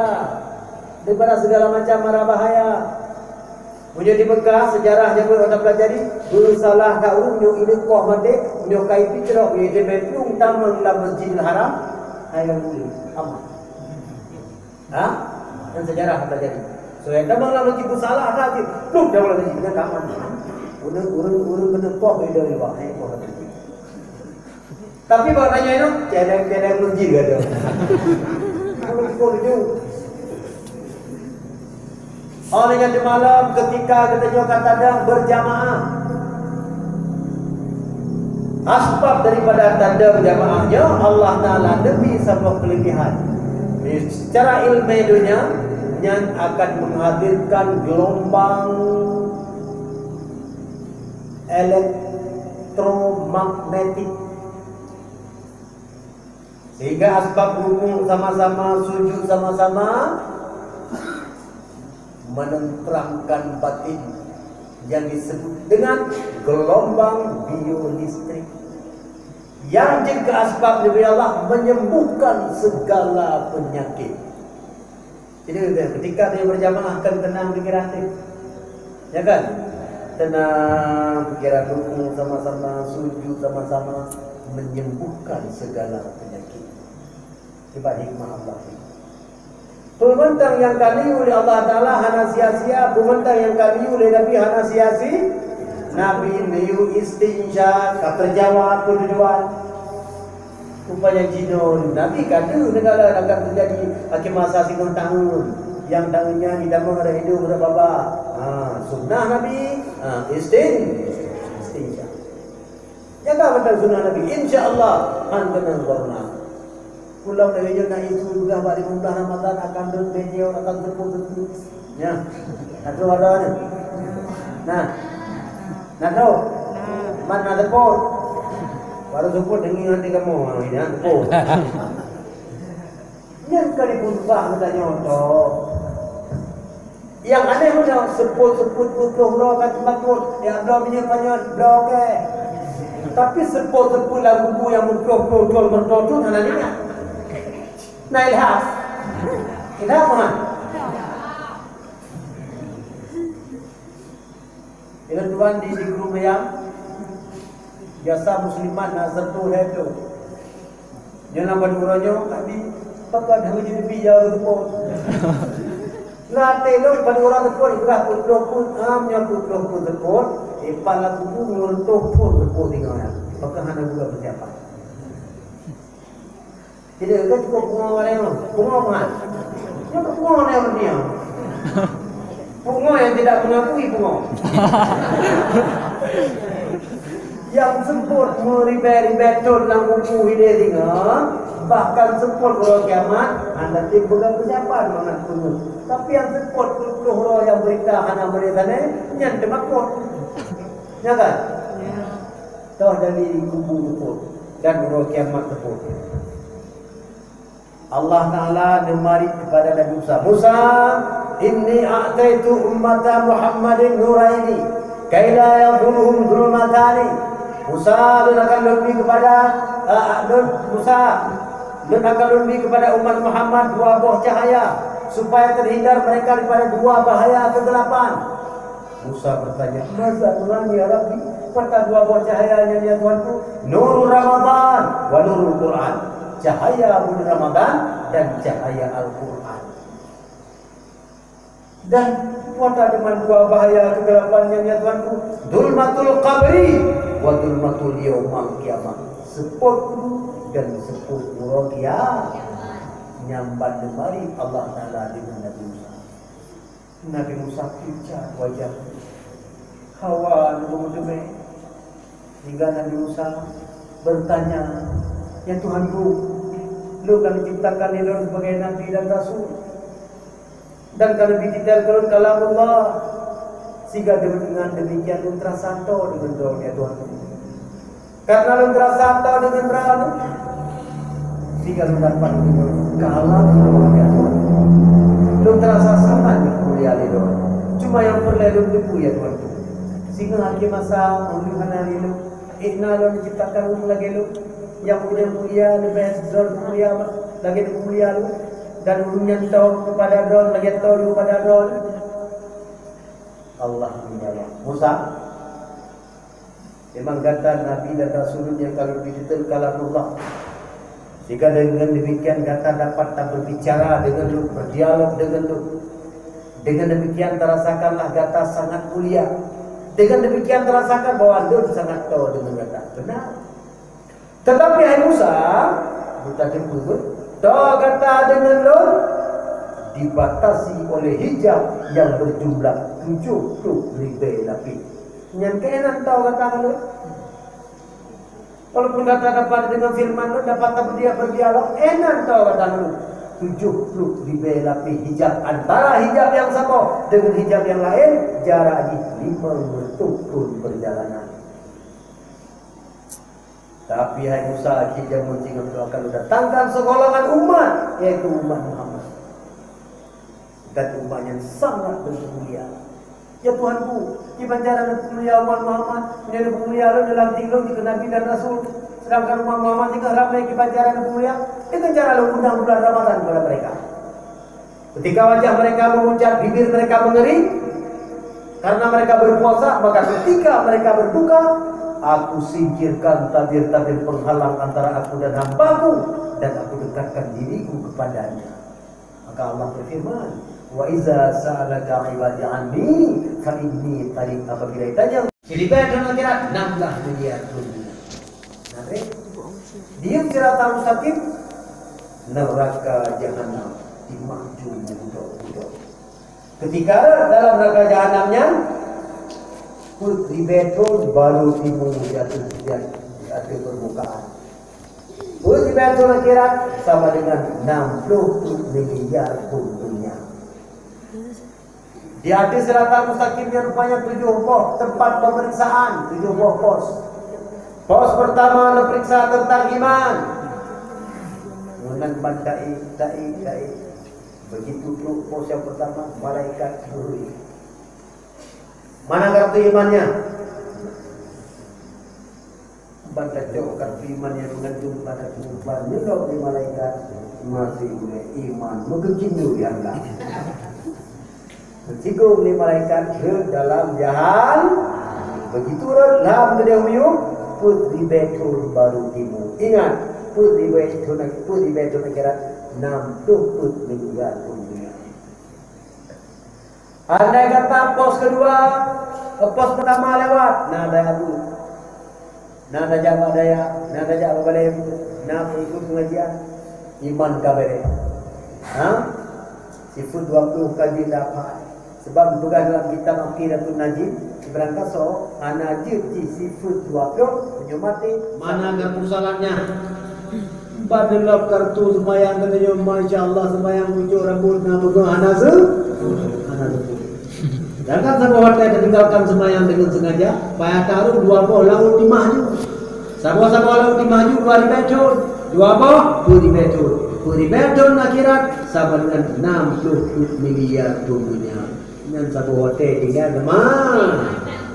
daripada segala macam mara bahaya. Meunyoe di Mekah, sejarah nyang ulôn pelajari, beusalah that ureueng nyoe ileukoh maté, nyoe kai picrok, nyoe jeuet plueng tamong lam Masjidil Haram, hai ureueng aman. Ha? Dan sejarah terjadi. So, yang teman lagi bersalah dah je. Pluh, dah lagi dengan tangan. Ureueng, ureueng, ureueng kena poh beda juga. Eh, poh beda. Tapi bak tanya itu, cedeng-cedeng masjid ada. Kalau kita dulu. Oleh nyan di malam ketika kita juga kadang berjamaah. Asbab daripada tanda jamaah nyoe, Allah Taala neubri saboh keulebihan. Secara ilmu dunia, nyan akan menghadirkan gelombang elektromagnetik. Sehingga asbab rukuk sama-sama, sujud sama-sama, menenteramkan batin yang disebut dengan gelombang biolistrik. Yang jeuet keu asbab dibri Allah menyembuhkan segala penyakit. Jadi, ketika dia berjamaah, kan tenang pikiran dia. Ya kan? Tenang pikiran, rukuk sama-sama, sujud sama-sama, menyembuhkan segala penyakit. Sebab hikmah Allah. Peumantang nyang ka liyue lé Allah Taala hana sia-sia, peumantang nyang ka liyue lé Nabi hana sia-sia. Nabi liyue istinsya, ka teujawab keutujuan. Rupanya jinoe Nabi ka deuh neugala akan teujadi akhé masa singoh tahun. Nyang tahun nyan itamong rot idong rot babah. Ha, sunnah Nabi, ha, istin-, istinsya. Jaga mantong sunnah Nabi, insya Allah, han keunong corona. Pulang dari nyoe na isu peugah bak limong blah Ramadan akan deuh bejeu, akan seupôt-seupôt. Ya. Atoe ada ni. Nah. Nah, tu. Man na seupôt. Baru seupôt deungon hati kamoe, ha, ini, ha, seupôt. Nyan ka dipeugah geutanyoe toh. Nyang aneh meunan, seupôt-seupôt peuet ploh uroe ka teumakot, ya Allah, meunyoe panyöt, bloe kèe. Tapi seupôt-seupôt lam kubu nyang meuploh-ploh thon meutoe thon hana ingat. Na ilham. Ilham meunan. Ilham Tuhan di, di guru meriam. Biasa muslimat na satu lhèe tu. Nyoe lam padum uroe nyoe, Abi, pakon hana jeuet neubi ya ureueng seupôt. Lam até lôn padum uroe seupôt, ibrah peuet ploh phon, am nyoe peuet ploh phon seupôt, ipat lam kubu ngon reutôh phon seupôt tinggai. Pakon hana buka peusiapan. Jadi, kan cukup pungo orang tu. Pungo kan? Dia pungo orang dia. Pungo yang tidak mengakui pungo. Yang seupôt meuribèe-ribèe thon lam kubu hidéh singoh, bahkan seupôt uroe kiamat, hana tim peugah peusiapan mangat pungo. Tapi yang seupôt peuet ploh uroe nyang berita hana meurita nyan, nyan teumakot. Ya kan? Ya. Toh dari kubu seupôt dan uroe kiamat seupôt. Allah Taala neumari kepada Nabi Musa, "Musa, inni a'taitu ummata Muhammadin nuraini, kaila yadhurruhum dhulumatani." Musa, lôn akan lôn bi kepada, eh, lôn, Musa, lôn akan lôn bi kepada umat Muhammad dua boh cahaya, supaya terhindar mereka daripada dua bahaya kegelapan. Musa bertanya, "Maza nuran ya Rabbi? Pakon dua boh cahaya nyan ya Tuhanku?" "Nurur Ramadan wa nurul Quran." Cahaya buleuen Ramadan dan cahaya Al-Quran. Dan pakon teuma dua bahaya kegelapan nyan ya Tuhanku? "Zulmatul qabri Wa zulmatul yaumal qiyamah, seupôt kubu dan seupôt uroe kia-, nyang ban neumari Allah Taala deungon Nabi Musa. Nabi Musa pucat wajah, hawa neubeudeume, sehingga Nabi Musa bertanya, "Ya Tuhanku, lôn ka neuciptakan lé Lôn sebagai nabi dan rasul, dan ka neubi titém keu lôn kalamullah, sehingga deungon demikian lôn teurasa toe deungon Droe, ya Tuhanku. Karena lôn teurasa toe deungon Droe, sehingga lôn dapat deungon kalamullah, ya Tuhanku. Lôn teurasa sangat mulia lé Droe. Cuma nyang peureulée lôn teupeu, ya Tuhanku, singoh akhé masa, ulôn hana lé lôn, ék na lôn ciptakan ureuëng lagée lôn, nyang ureuëng mulia leubeh Droe mulia lagée lôn mulia lôn, dan ureuëng nyang toe keupada Droe lagée toe keupada Droe." Allah menjawab, "Musa, memang gata nabi dan rasul nyang ka lôn bi titém kalamullah. Sehingga deungon demikian gata dapat taberbicara deungon lôn, berdialog deungon lôn. Deungon demikian tarasakanlah gata sangat mulia. Deungon demikian tarasakan bahwa lôn sangat toe deungon gata." Benar. Tetapi, hai Musa, meutateupeue, toe gata deungon lôn dibatasi oleh hijab nyang berjumlah tujoh ploh ribée lapéh. Nyan keunan toe gata ngon lôn. Walaupun gata dapat deungon firman lôn, dapat taberdia-, berdialog, keunan toe gata ngon lôn. Tujoh ploh ribée lapéh hijab, antara hijab nyang saboh deungon hijab nyang laén, jarak jih limong reutôh thon peurjalanan. Tapi, hai Musa, akhé jameun singoh nyoe akan kudatangkan sigolongan umat, yaitu umat Muhammad. Dan umat nyang sangat beumulia. Ya Tuhanku, kiban cara neupeumulia umat Muhammad, nyan neupeumulia lôn, neulantik lôn jeuet keu nabi dan rasul, sedangkan umat Muhammad singoh ramé, kiban cara neupeumulia? Deungon cara lôn undang bulan Ramadan kepada mereka. Ketika wajah mereka memucat, bibir mereka mengering karena mereka berpuasa, maka ketika mereka berbuka, Aku singkirkan tabir-tabir penghalang antara Aku dan hamba-Ku, dan Aku dekatkan diri-Ku kepadanya. Maka Allah berfirman, "Wa iza sa'alaka ibadi anni fa inni qarib." Apabila ditanya, siribèe thon akhirat, enam belas miliar thon dunia. Nah, eh, di Siratal Mustaqim, neraka Jahannam dimaju meuhudok-hudok. Ketika dalam neraka Jahannam nyan, peuet ribèe thon baru timu jatuh di ateueh permukaan. Peuet ribèe thon akhirat sama dengan enam puluh miliar thon dunia. Di ateueh Siratal Mustaqim nyan rupanya tujoh boh tempat pemeriksaan, tujoh boh pos. Pos pertama neuperiksa tentang iman. Meunan ban taék, taék, taék. Begitu trok pos nyang pertama, malaikat geuri. Mana kartu imannya? Ban tacok kartu iman nyang meugantung pada kehidupan nyoe lom di malaikat, masih ulèe iman meukeucindui di Allah. Meusigom lé malaikat rhot dalam jahan, begitu rhot lam keudéh miyueb, peuet ribèe thon baru timu. Ingat, peuet ribèe thon, peuet ribèe thon akhirat, nam ploh peuet miliar thon dunia. Andai kata pos keudua, eh, pos pertama lewat, na daya bu. Na tajak bak dayah, na tajak bak balèe, na peuikot pengajian, iman ka bèrèh. Ha? Sifeuet dua ploh ka jeuet dapat. Sebab geupeugah dalam kitab Aqidatun Najin, Ibrahim Kaso, hana jeuet jih sifeuet dua ploh, meunyoe maté. Mana kartu salatnya? Ban lom kartu seumayang geutanyoe, masya Allah, seumayang pucôk rambôt na beungoh hana seu-, hana seupôt. Sedangkan saboh watèe tatinggalkan seumayang deungon sengaja, payah taruh dua boh laôt timah ju. Saboh-saboh laôt timah ju dua ribèe thon, dua boh peuet ribèe thon. Peuet ribèe thon akhirat sama dengan enam puluh miliar thon dunia. Nyan saboh watèe tinggai teuma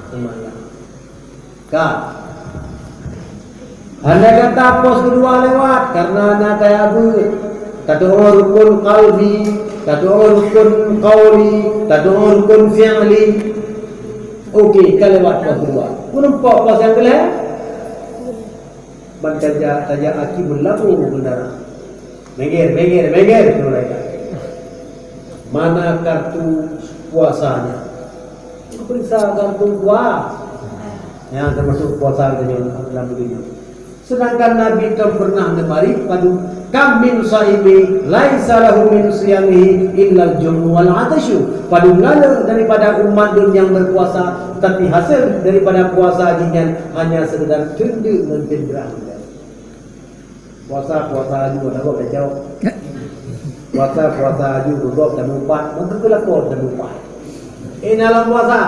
seumayang. Ka. Andai kata pos keudua lewat, karena na tajak beuet, tatu'oh rukun qalbi, tatu'oh rukun qauli, tatu'oh rukun fi'li. Oke, ka lewat pos keudua. Meureumpok pos nyang keulhèe. Ban tajak, tajak aki meulabu beunara. Minggir, minggir, minggir, kata malaikat. Mana kartu puasanya? Periksa kartu puasa. Nyang teumasuk puasa geutanyoe lam buleuen nyoe. Seudangkan Nabi kan peureunah neumari padum, "Kam min shaimi laisa lahu min siyamihi illal ju'u wal 'atasyu." Padum laleueng daripada umat lôn nyang beupuasa, tapi hasé daripada puasa jih nyan hanya seukedar teundeuk ngon ceudeurah. Puasa, puasa aju, ada buat kacau. Puasa, puasa aju, buat dah mupat. Maka kelakon dah mupat. Eh, na lom puasa?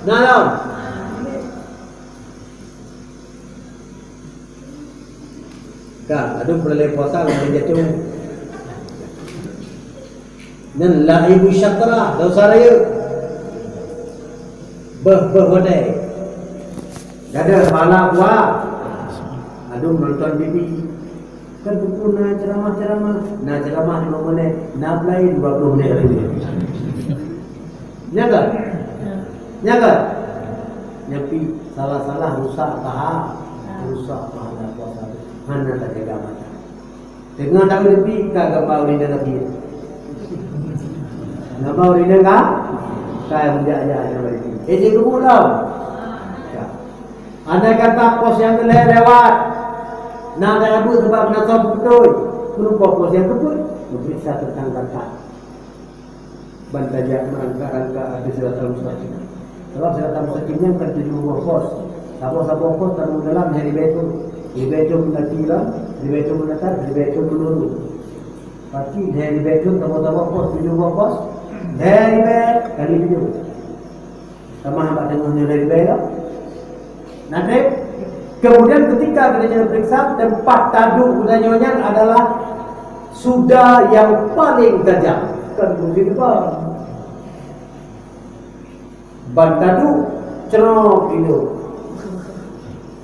Na lom? Ka, aduh, peureulée puasa, lalu jatuh. Nyan la'ibu syatra, dosa rayeuk. Beuh-beuh wadai. Gadoh pahala puasa. Aduh, nonton T V. Kan buku na ceramah-ceramah. Na ceramah lima menit, na peulaén dua puluh menit lagi. Nya kan? Nya kan? Nyapi salah-salah rusak pahala. Rusak pahala puasa tu. Hana tajaga mata. Teungoh tameudeupi ka gamba ureueng inong Nabi. Gamba ureueng inong ka? Ka meujak-jak nyang Nabi. Eh, jeuet keubuet lom. Ka. Andai kata pos nyang keu lhée lewat, na teuabeuet sabab na soe beutôi, meureumpok pos nyang keu peuet, meupeuriksa teuntang zakat. Ban tajak meurangka-rangka ateueh siratal mustaqim. Sabab siratal mustaqim nyan kan tujoh boh pos. Saboh-saboh pos tamong dalam lhée ribée thon. Ribée thon meunati lam, ribée thon meunatar, ribée thon meunurun. Pasti lhée ribée thon saboh-saboh pos, tujoh boh pos. Lhée ribée kali tujoh. Sama bak teungoh nyoe lhée ribée lom. Nah, deh. Kemudian ketika geutanyoe periksa, tempat taduek geutanyoe nyan adalah suda yang paling tajam. Kan mungkin bang. Ban taduek, cerok itu.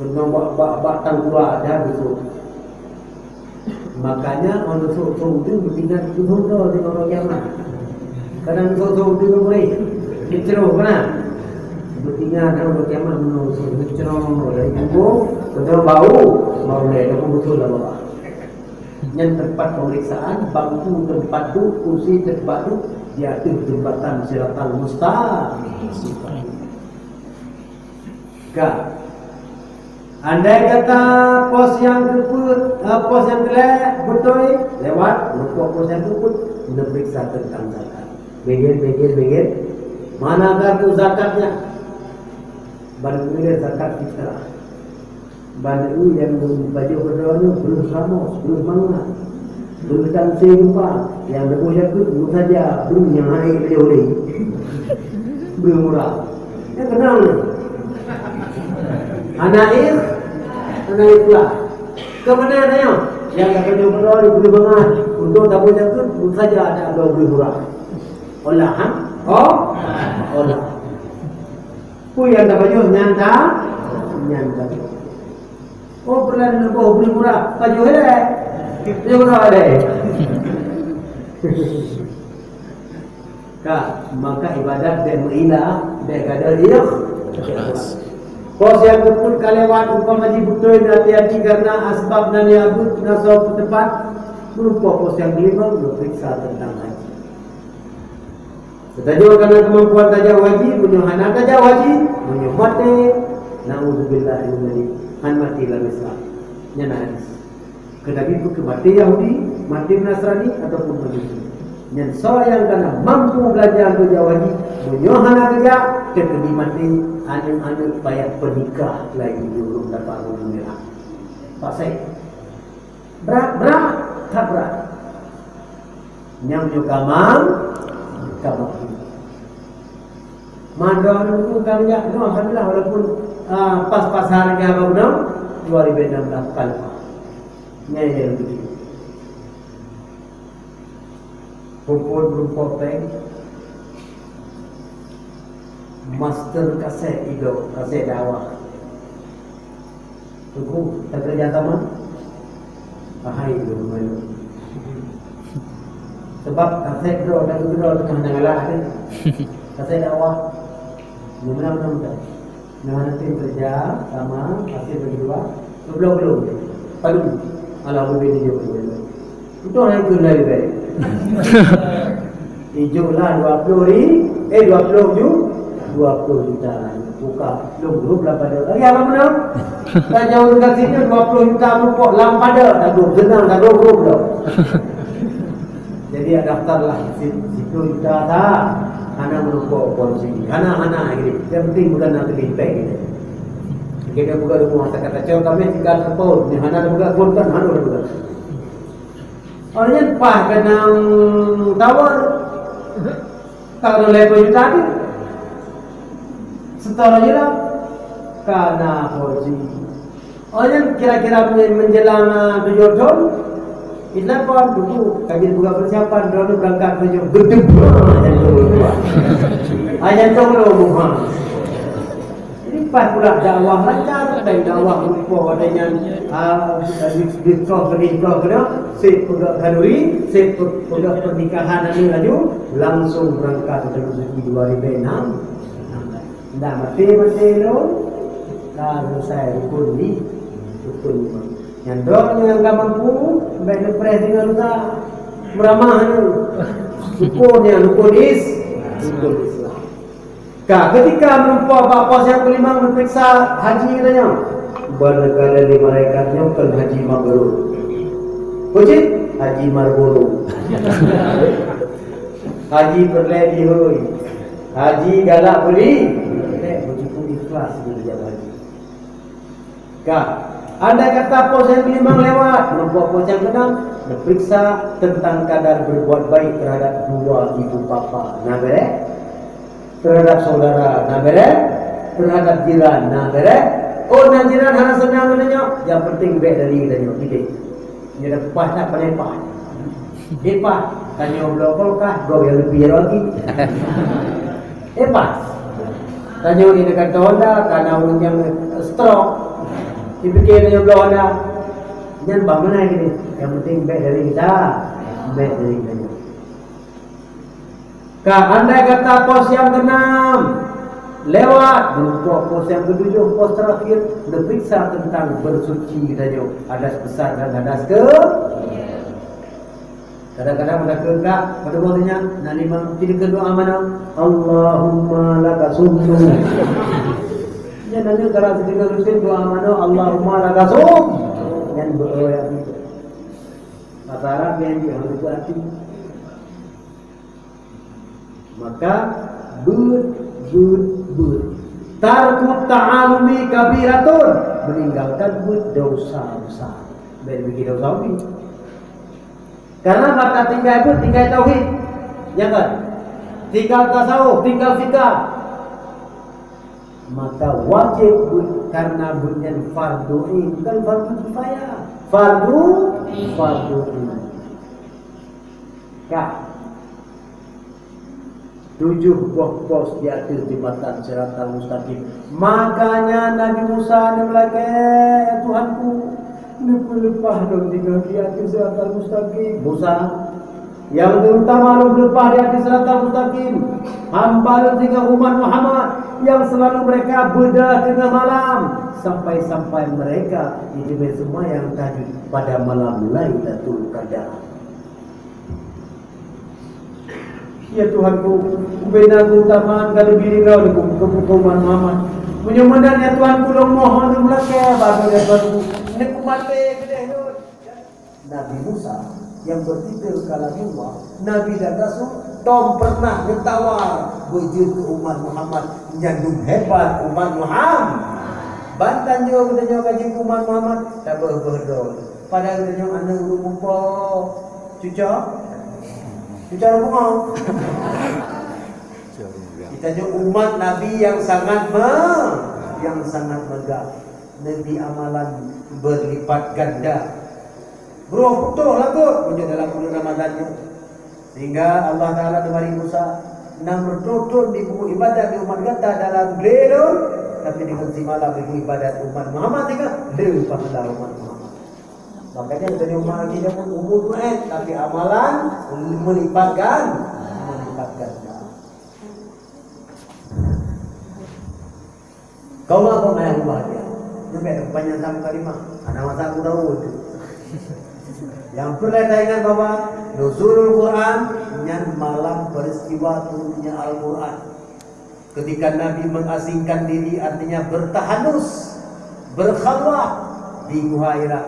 Kena bak, bak, bak tangkula ada besok. Makanya manusia seudeung meutinggai di uroe kiamat. Kadang manusia seudeung mulai dicero mana? Meutinggai di uroe kiamat manusia dicero dari kubur, betul bau, bau lé, aku betul lah bapak. Nyan tempat pemeriksaan, bangku tempat duduk, kursi tempat duduk, di ateueh jembatan Siratal Mustaqim. Ka. Andai kata pos nyang keupeuet, eh, pos nyang keulhée beutôi lewat, meureumpok pos nyang keupeuet, neupeuriksa teuntang zakat. Begel, begel, begel. Mana kartu zakatnya? Ban keulhée zakat fitrah. Ban eu nyang geupajoh keudroe nyoe breuh ramos, breuh mangat. Breuh tansé geupa, nyang leubeh jakeuet breuh saja, breuh nyang hai bajôh lé. Breuh murah. Nyan keunong. Hana ikh, hana ikhlas. Keumanö nyoe? Nyang tapajoh keudroe breuh mangat. Untuk tabôh jakeuet breuh saja, ada dua breuh murah. Olahan, oh, olah. Peue nyang tapajoh nyan ta, nyan ta. Oh, peureulée neuboh breuh murah, pajoh ilée. Pajoh murah ilée. Ka, maka ibadat bék meuilah, bék gadôh iéh. Ikhlas. Pos nyang keupeuet ka lewat, umpama jih beutôi, hati-hati karena asbab nan ya abeuet na soe peuteupat, meureumpok pos nyang keulima, neupeuriksa teuntang haji. Geutanyoe ka na keumampuan tajak haji, meunyoe hana tajak haji, meunyoe maté, naudzubillah min dzalik, han maté lam Islam. Nyan na hadis. Keutapi peu kheueh maté Yahudi, maté Nasrani, ataupun Majusi. Nyan soe nyang ka na mampu beulanja keu jak haji, meunyoe hana geujak, teukeudi maté aneuk-aneuk payah peunikah laju ureueng dapat ureueng mirah. Pasai. Brat, brat, that brat. Nyang nyoe kamang, kamang. Mandua nunggu kami jak, no, alhamdulillah, walaupun, ah, pas-pasan harga baru dong, dua ribu enam belas kali. Nyai dia begitu. Kumpul berupa peng, master kaset igo, kaset dakwah. Teungku, takeureuja sama? Ahai lôn meunyoe. Sebab kaset droe, takeureuja droe teungoh na galak teuh. Kaset dakwah. Nyoe meunan-meunan meunan. Nyoe hana tem keureuja sama, hasil bagi dua. Geubloe-bloe. Padum. Alah, ubé di jok. Beutôi hana ikheun lé leubeh. Ijok lah dua ploh ri, eh, dua ploh ju-, Dua puluh juta lagi. Buka, lom grup lam padé. Lagi apa menang? Tajauh dekat sini dua puluh juta mupok lam padé. Dah grup, senang, dah grup, grup dah. Jadi, daftarlah si-, situ juta dah. Hana meurukok polisi. Hana, hana, gini. Yang penting bukan nak beli bag gini. Kita buka rumah, saya kata, "Cok kami tiga ratus pound." Ni hana buka pun kan, hana buka. Orang nyan pah kenang tawar. Kalau level juta tu. Setor je lah. Kana polisi. Oh, nyan kira-kira men-, menjelang, ah, tujoh thon, itelepon, "Teungku, kami buka persiapan, droeneuh berangkat tujoh." Gedebra, jantung lom. Ah, jantung lom, ha. Jadi, pas pula dakwah lancar, dan dakwah meureumpok watèe nyan, ah, di-, dikoh, dikoh keunoe, sép peugah khanduri, sép pe-, peugah pernikahan nyan laju, langsung berangkat ke Tanah Suci dua ribu enam. Ndak maté-maté lom, ka selesai rukun li-, rukun lima. Nyan droe nyang ka mampu, bèk neupreh singoh lusa. Meuramah nyoe. Rukun nyan, rukun is-, rukun Islam. Ka, ketika meureumpok bak pos nyang keulimong neuperiksa haji geutanyoe. Ban neugala lé malaikat nyoe kon haji mabrur. Peue cit? Haji Marlboro. Haji peureulèe jihôi. Haji galak budi, eh, beujeuet ikhlas geujak haji. Ka, andai kata pos nyang keulimong lewat, meureumpok pos nyang keunam, neuperiksa tentang kadar berbuat baik terhadap dua ibu bapa. Na bèrèh? Terhadap saudara, na bèrèh? Terhadap jiran, na bèrèh? Oh, na jiran hana seunang geutanyoe, nyang penting bèk dari geutanyoe, titik. Nyoe dah pas that paléng paih. Di paih, tanyoe bloe kulkas, bloe nyang leubeh lagi. Eh, paih. Tanyoe di dekat Honda, kana ureueng nyang stroke. Dipike tanyoe bloe Honda. Nyan bak meunan gini. Nyang penting bèk dari kita, bèk dari tanyoe. Ka, andai kata pos nyang keenam lewat, meureumpok pos nyang ketujoh, pos terakhir, neuperiksa tentang bersuci geutanyoe, hadas besar dan hadas ke-, kadang-kadang takheun ka, pada boh nyan, na limong, ci takheun doa manoe, "Allahumma laka sumtu." Nyan na cara sidroe Muslim doa manoe, "Allahumma laka sumtu." Nyan beureuya. Bahasa Arab nyan jih, harus berarti. Maka, beuet, beuet, beuet. Tarkut ta'alumi kabiratun. Meninggalkan beuet dosa besar. Bèk bikin dosa ubit. Karena maka tinggai beuet, tinggai tauhid. Ya kan? Tinggal tasawuf, tinggal fikah. Maka wajéb beuet, karena beuet nyan fardu ain, bukan fardu kifayah. Fardu, fardu ain. Ka. Tujoh boh pos di ateueh jeumbatan Siratal Mustaqim. Makanya Nabi Musa neumeulakèe, "Ya Tuhanku, neupeuleupah lôn singoh di ateueh Siratal Mustaqim." Musa, nyang terutama lôn leupah di ateueh Siratal Mustaqim. Hamba lôn singoh umat Muhammad nyang selalu mereka bedah tengah malam, sampai-sampai mereka di teumpat seumayang tahajud pada malam Lailatul Qadar. Ya Tuhanku, ubena keutamaan ka leubeh droe keu, keu, keu umat Muhammad. Meunyoe meunan, ya Tuhanku, lôn mohon lôn meulakèe bak droe, ya Tuhanku, neukumaté keudeh lôn. Nabi Musa nyang beutitel Kalamullah, Nabi dan Rasul, tom pernah geutawar beujeuet keu umat Muhammad, nyan dum hebat umat Muhammad. Ban tanyoe geutanyoe ka jeuet keu umat Muhammad, tabeuh-beuh droe. Padahai geutanyoe aneuk ureueng mupo. Cuco? Cuco ureueng pungo. Kita nyoe umat Nabi yang sangat me-, yang sangat megah. Nabi amalan berlipat ganda. Beurôh putôh lagot meunyoe dalam buleuen Ramadhan nyoe. Sehingga Allah Taala neubri Musa, "Na meuthôn-thôn di buku ibadat di umat gata dalam glé lôn, tapi deungon simalam di buku ibadat umat Muhammad singoh le pahala umat Muhammad." Makanya geutanyoe umat lagi nyoe pun umur muet, tapi amalan melipat gan-, melipat ganda. Kaum apa yang bahagia? Nyoe bèk panyang sama kalimah. Hana masa aku tahu tu. Nyang peureulèe taingat bahwa Nuzulul Quran nyan malam peristiwa turunnya Al-Quran. Ketika Nabi mengasingkan diri, artinya bertahanus, berkhalwat di Guha Hira.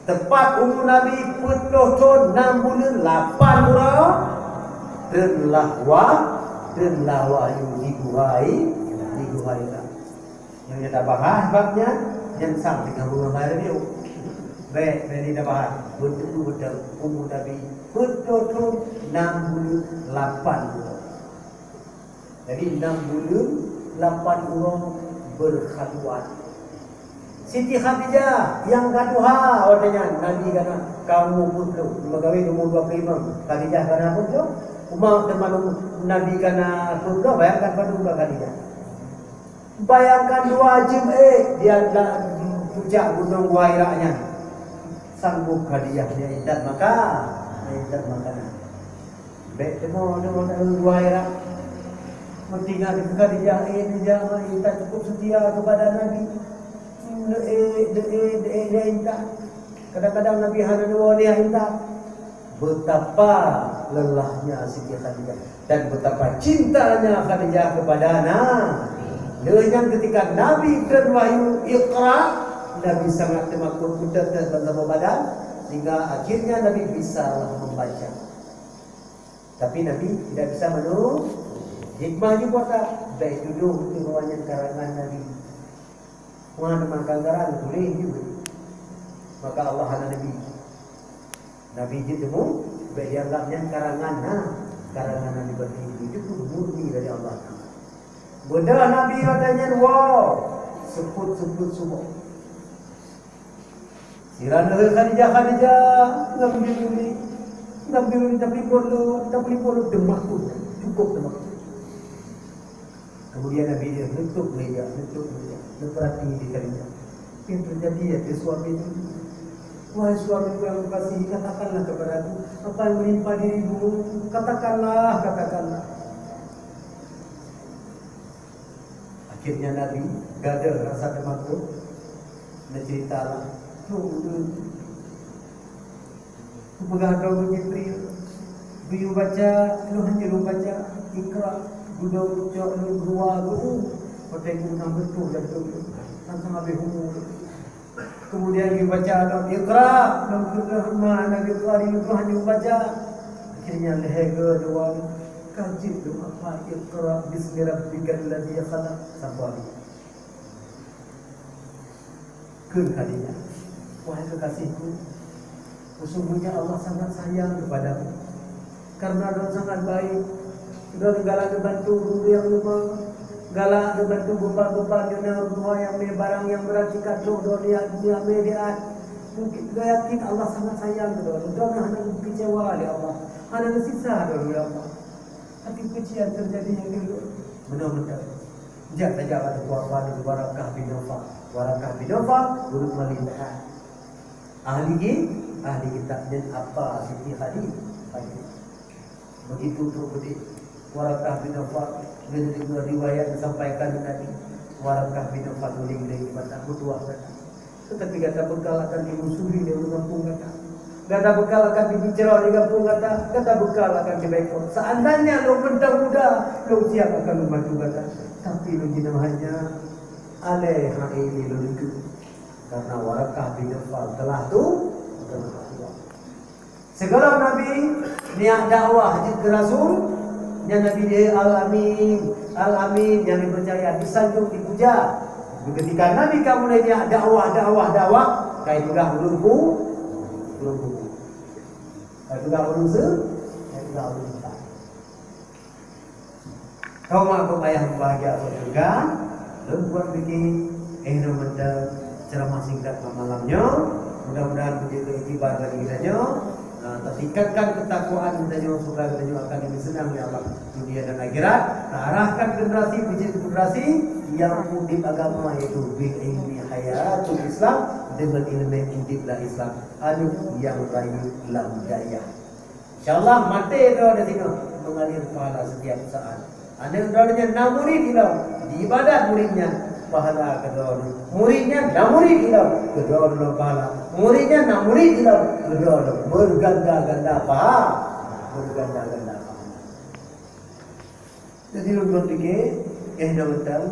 Tepat umu Nabi peuet ploh thon nam buleuen lapan uroe, treun lah wa-, treun lah wahyu di Guha, di Guha Hira. Nyang tabahas bab nyan, nyan sang teungoh beungoh hai rayeuk. Bèk, bèk tabahas. Beutôi-beutôi umu Nabi peuet ploh thon nam buleuen lapan uroe. Jadi, nam buleuen lapan uroe beukhalwat. Siti Khadijah nyang ka tuha watèe nyan, Nabi ka na ka umu peuet ploh, meukawen umu dua ploh lima. Khadijah ka na peuet ploh. Umu teuma Nabi ka na peuet ploh, bayangkan padum ka Khadijah. Bayangkan dua jeuem ék di ateueh pucak gunong Guha Hira nyan. Sanggob Khadijah nyan intat maka, nyan intat makanan. Bèk teumo deungon ureueng luwa ira. Meutinggai di Khadijah, eh, Khadijah, eh, intat cukup setia kepada Nabi. Deuek, deuek, deuek, deuek intat. Kadang-kadang Nabi hana neuwoe niat intat. Betapa lelahnya Siti Khadijah dan betapa cintanya Khadijah kepada Nabi. Lheueh nyan ketika Nabi treun wahyu Iqra, Nabi sangat teumakot, beuteutet ban saboh badan, sehingga akhirnya Nabi bisalah membaca. Tapi Nabi tidak bisa menulis. Hikmah jih buat tak? Bèk tudoh keu bahwa nyan karangan Nabi. Wah, teuma karangan tuléh jih. Maka Allah hana Nabi. Nabi jeuet teuma, bèk dianggap nyan karangan, nah, karangan Nabi Ibrahim. Itu pun murni dari Allah Taala. Beudôh Nabi watèe nyan, wow, seupôt-seupôt suboh. Sira neuheueh Khadijah, Khadijah, ngambil uli, ngambil uli, tapi bolo, tapi bolo teumakot, cukup teumakot. Kemudian Nabi dia nutup meja, nutup meja, neupeurati di Khadijah. Apa yang terjadi ya ke suami itu? Wahai suamiku yang kukasihi, katakanlah kepadaku apa yang menimpa dirimu. Katakanlah, katakanlah. Akhirnya Nabi gadoh rasa teumakot, neuceurita lah, "Lôn ulôn kupeugah droe Jibril, geuyue baca, lôn hana lôn baca, Iqra, dudoe cok lôn keuluwa geuh, watèe geuh na beutôi dan beutôi, teuntang habéh umu lôn." Kemudian dibaca lom, "Iqra," lom keu ma Nabi Iqra di leumoh hana baca. Akhirnya lhèe goe dua, ka jeuet lom hafal, "Iqra bismi rabbikal ladzi khalaq," sampoe habéh. Kheun Khadijah, "Wahai kekasihku, sesungguhnya Allah sangat sayang kepadamu." Karena droe sangat baik, droe galak neubantu ureueng nyang leumah, galak neubantu beuban-beuban nyang na, ureueng nyang mé, barang nyang brat, sikat trok droe nyan, nyan mé diat. Mungkin droe yakin Allah sangat sayang keu droe, droe hana geukeucewa lé Allah, hana geusisa droe lé Allah. Tapi keucian teujadi nyang dulu. Meunoe mantong. Jak tajak bak teungku apa nyan, Warakah bin Naufal. Warakah bin Naufal, ureueng malém that. Ahli ki-, ahli kitab nyan apa Siti Khadi-, Khadijah. Begitu trok beudéh, Warakah bin Naufal ngon riwayat disampaikan keu Nabi. Warakah bin Naufal guléng lé mata, meutuwah gata. Tetapi gata beukal akan dimusuhi lé ureueng gampông gata. Gata beukal akan dibicara di gampông gata. Gata beukal akan dibaikot. Seandainya lôn mantong muda, lôn siap akan membantu gata. Tapi lôn jinoe hanya alèh hai lôn ikôt. Karena Warakah bin Naufal telah tu, telah tua. Sigohlom Nabi niat dakwah jeuet keu rasul, nyan Nabi di Al-Amin. Al-Amin nyang dipercaya, disanjong, dipuja. Ketika Nabi ka mulai niat dakwah, dakwah, dakwah, ka jipeugah ulôn pu-, ulôn pu-, ka jipeugah ulôn se-, ka jipeugah ulôn se-. Kaum makhluk ayah mubahgia syeuruga, lôn buet pike, eh, nyoe mantong ceramah singkat bak malam nyoe. Mudah-mudahan beujeuet keu iktibar bagi geutanyoe. Ah, tatingkatkan ketakwaan geutanyoe, supaya geutanyoe akan diseunang lé Allah dunia dan akhirat. Taarahkan generasi beujeuet generasi nyang udép agama, yaitu bil ilmi hayatul Islam, deungon ileumèe udéplah Islam. Anu nyang rayeuk lam dayah. Insya Allah, maté droe di sinoe mengalir pahala setiap saat. Aneuk droe nyan na murid ilong, diibadat murid nyan, pahala keu droe. Murid nyan na murid ilong, keu droe pahala. Murid nyan na murid ilong, keu droe berganda-ganda pahala. Berganda-ganda pahala. Jadi, lôn tuan pike, eh, dah mentang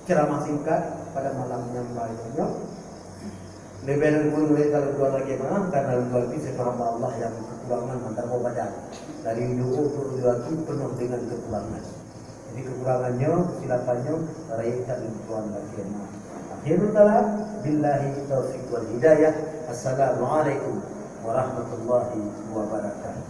ceramah singkat pada malam nyang baik nyoe. Leubeh lôn pun mulai kalau tuan lagi mah, karena lôn tuan pike sebagai hamba Allah yang kekurangan mantap badan. Dari dulu tu laki penuh dengan kekurangan. Jadi, kekurangan nyoe, kesilapan nyoe, rayekan lôn tuan lagi mah. Akhirul kalam, billahi taufiq wal hidayah. Assalamualaikum warahmatullahi wabarakatuh.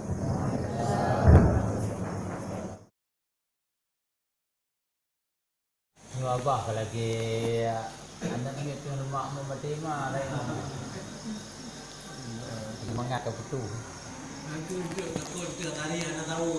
Nyoe abah ka lagèe aneuk miet ngon mak meumaté ma laén. Seumangat ka putôh. Nanti untuk takut ke hari anak tahu.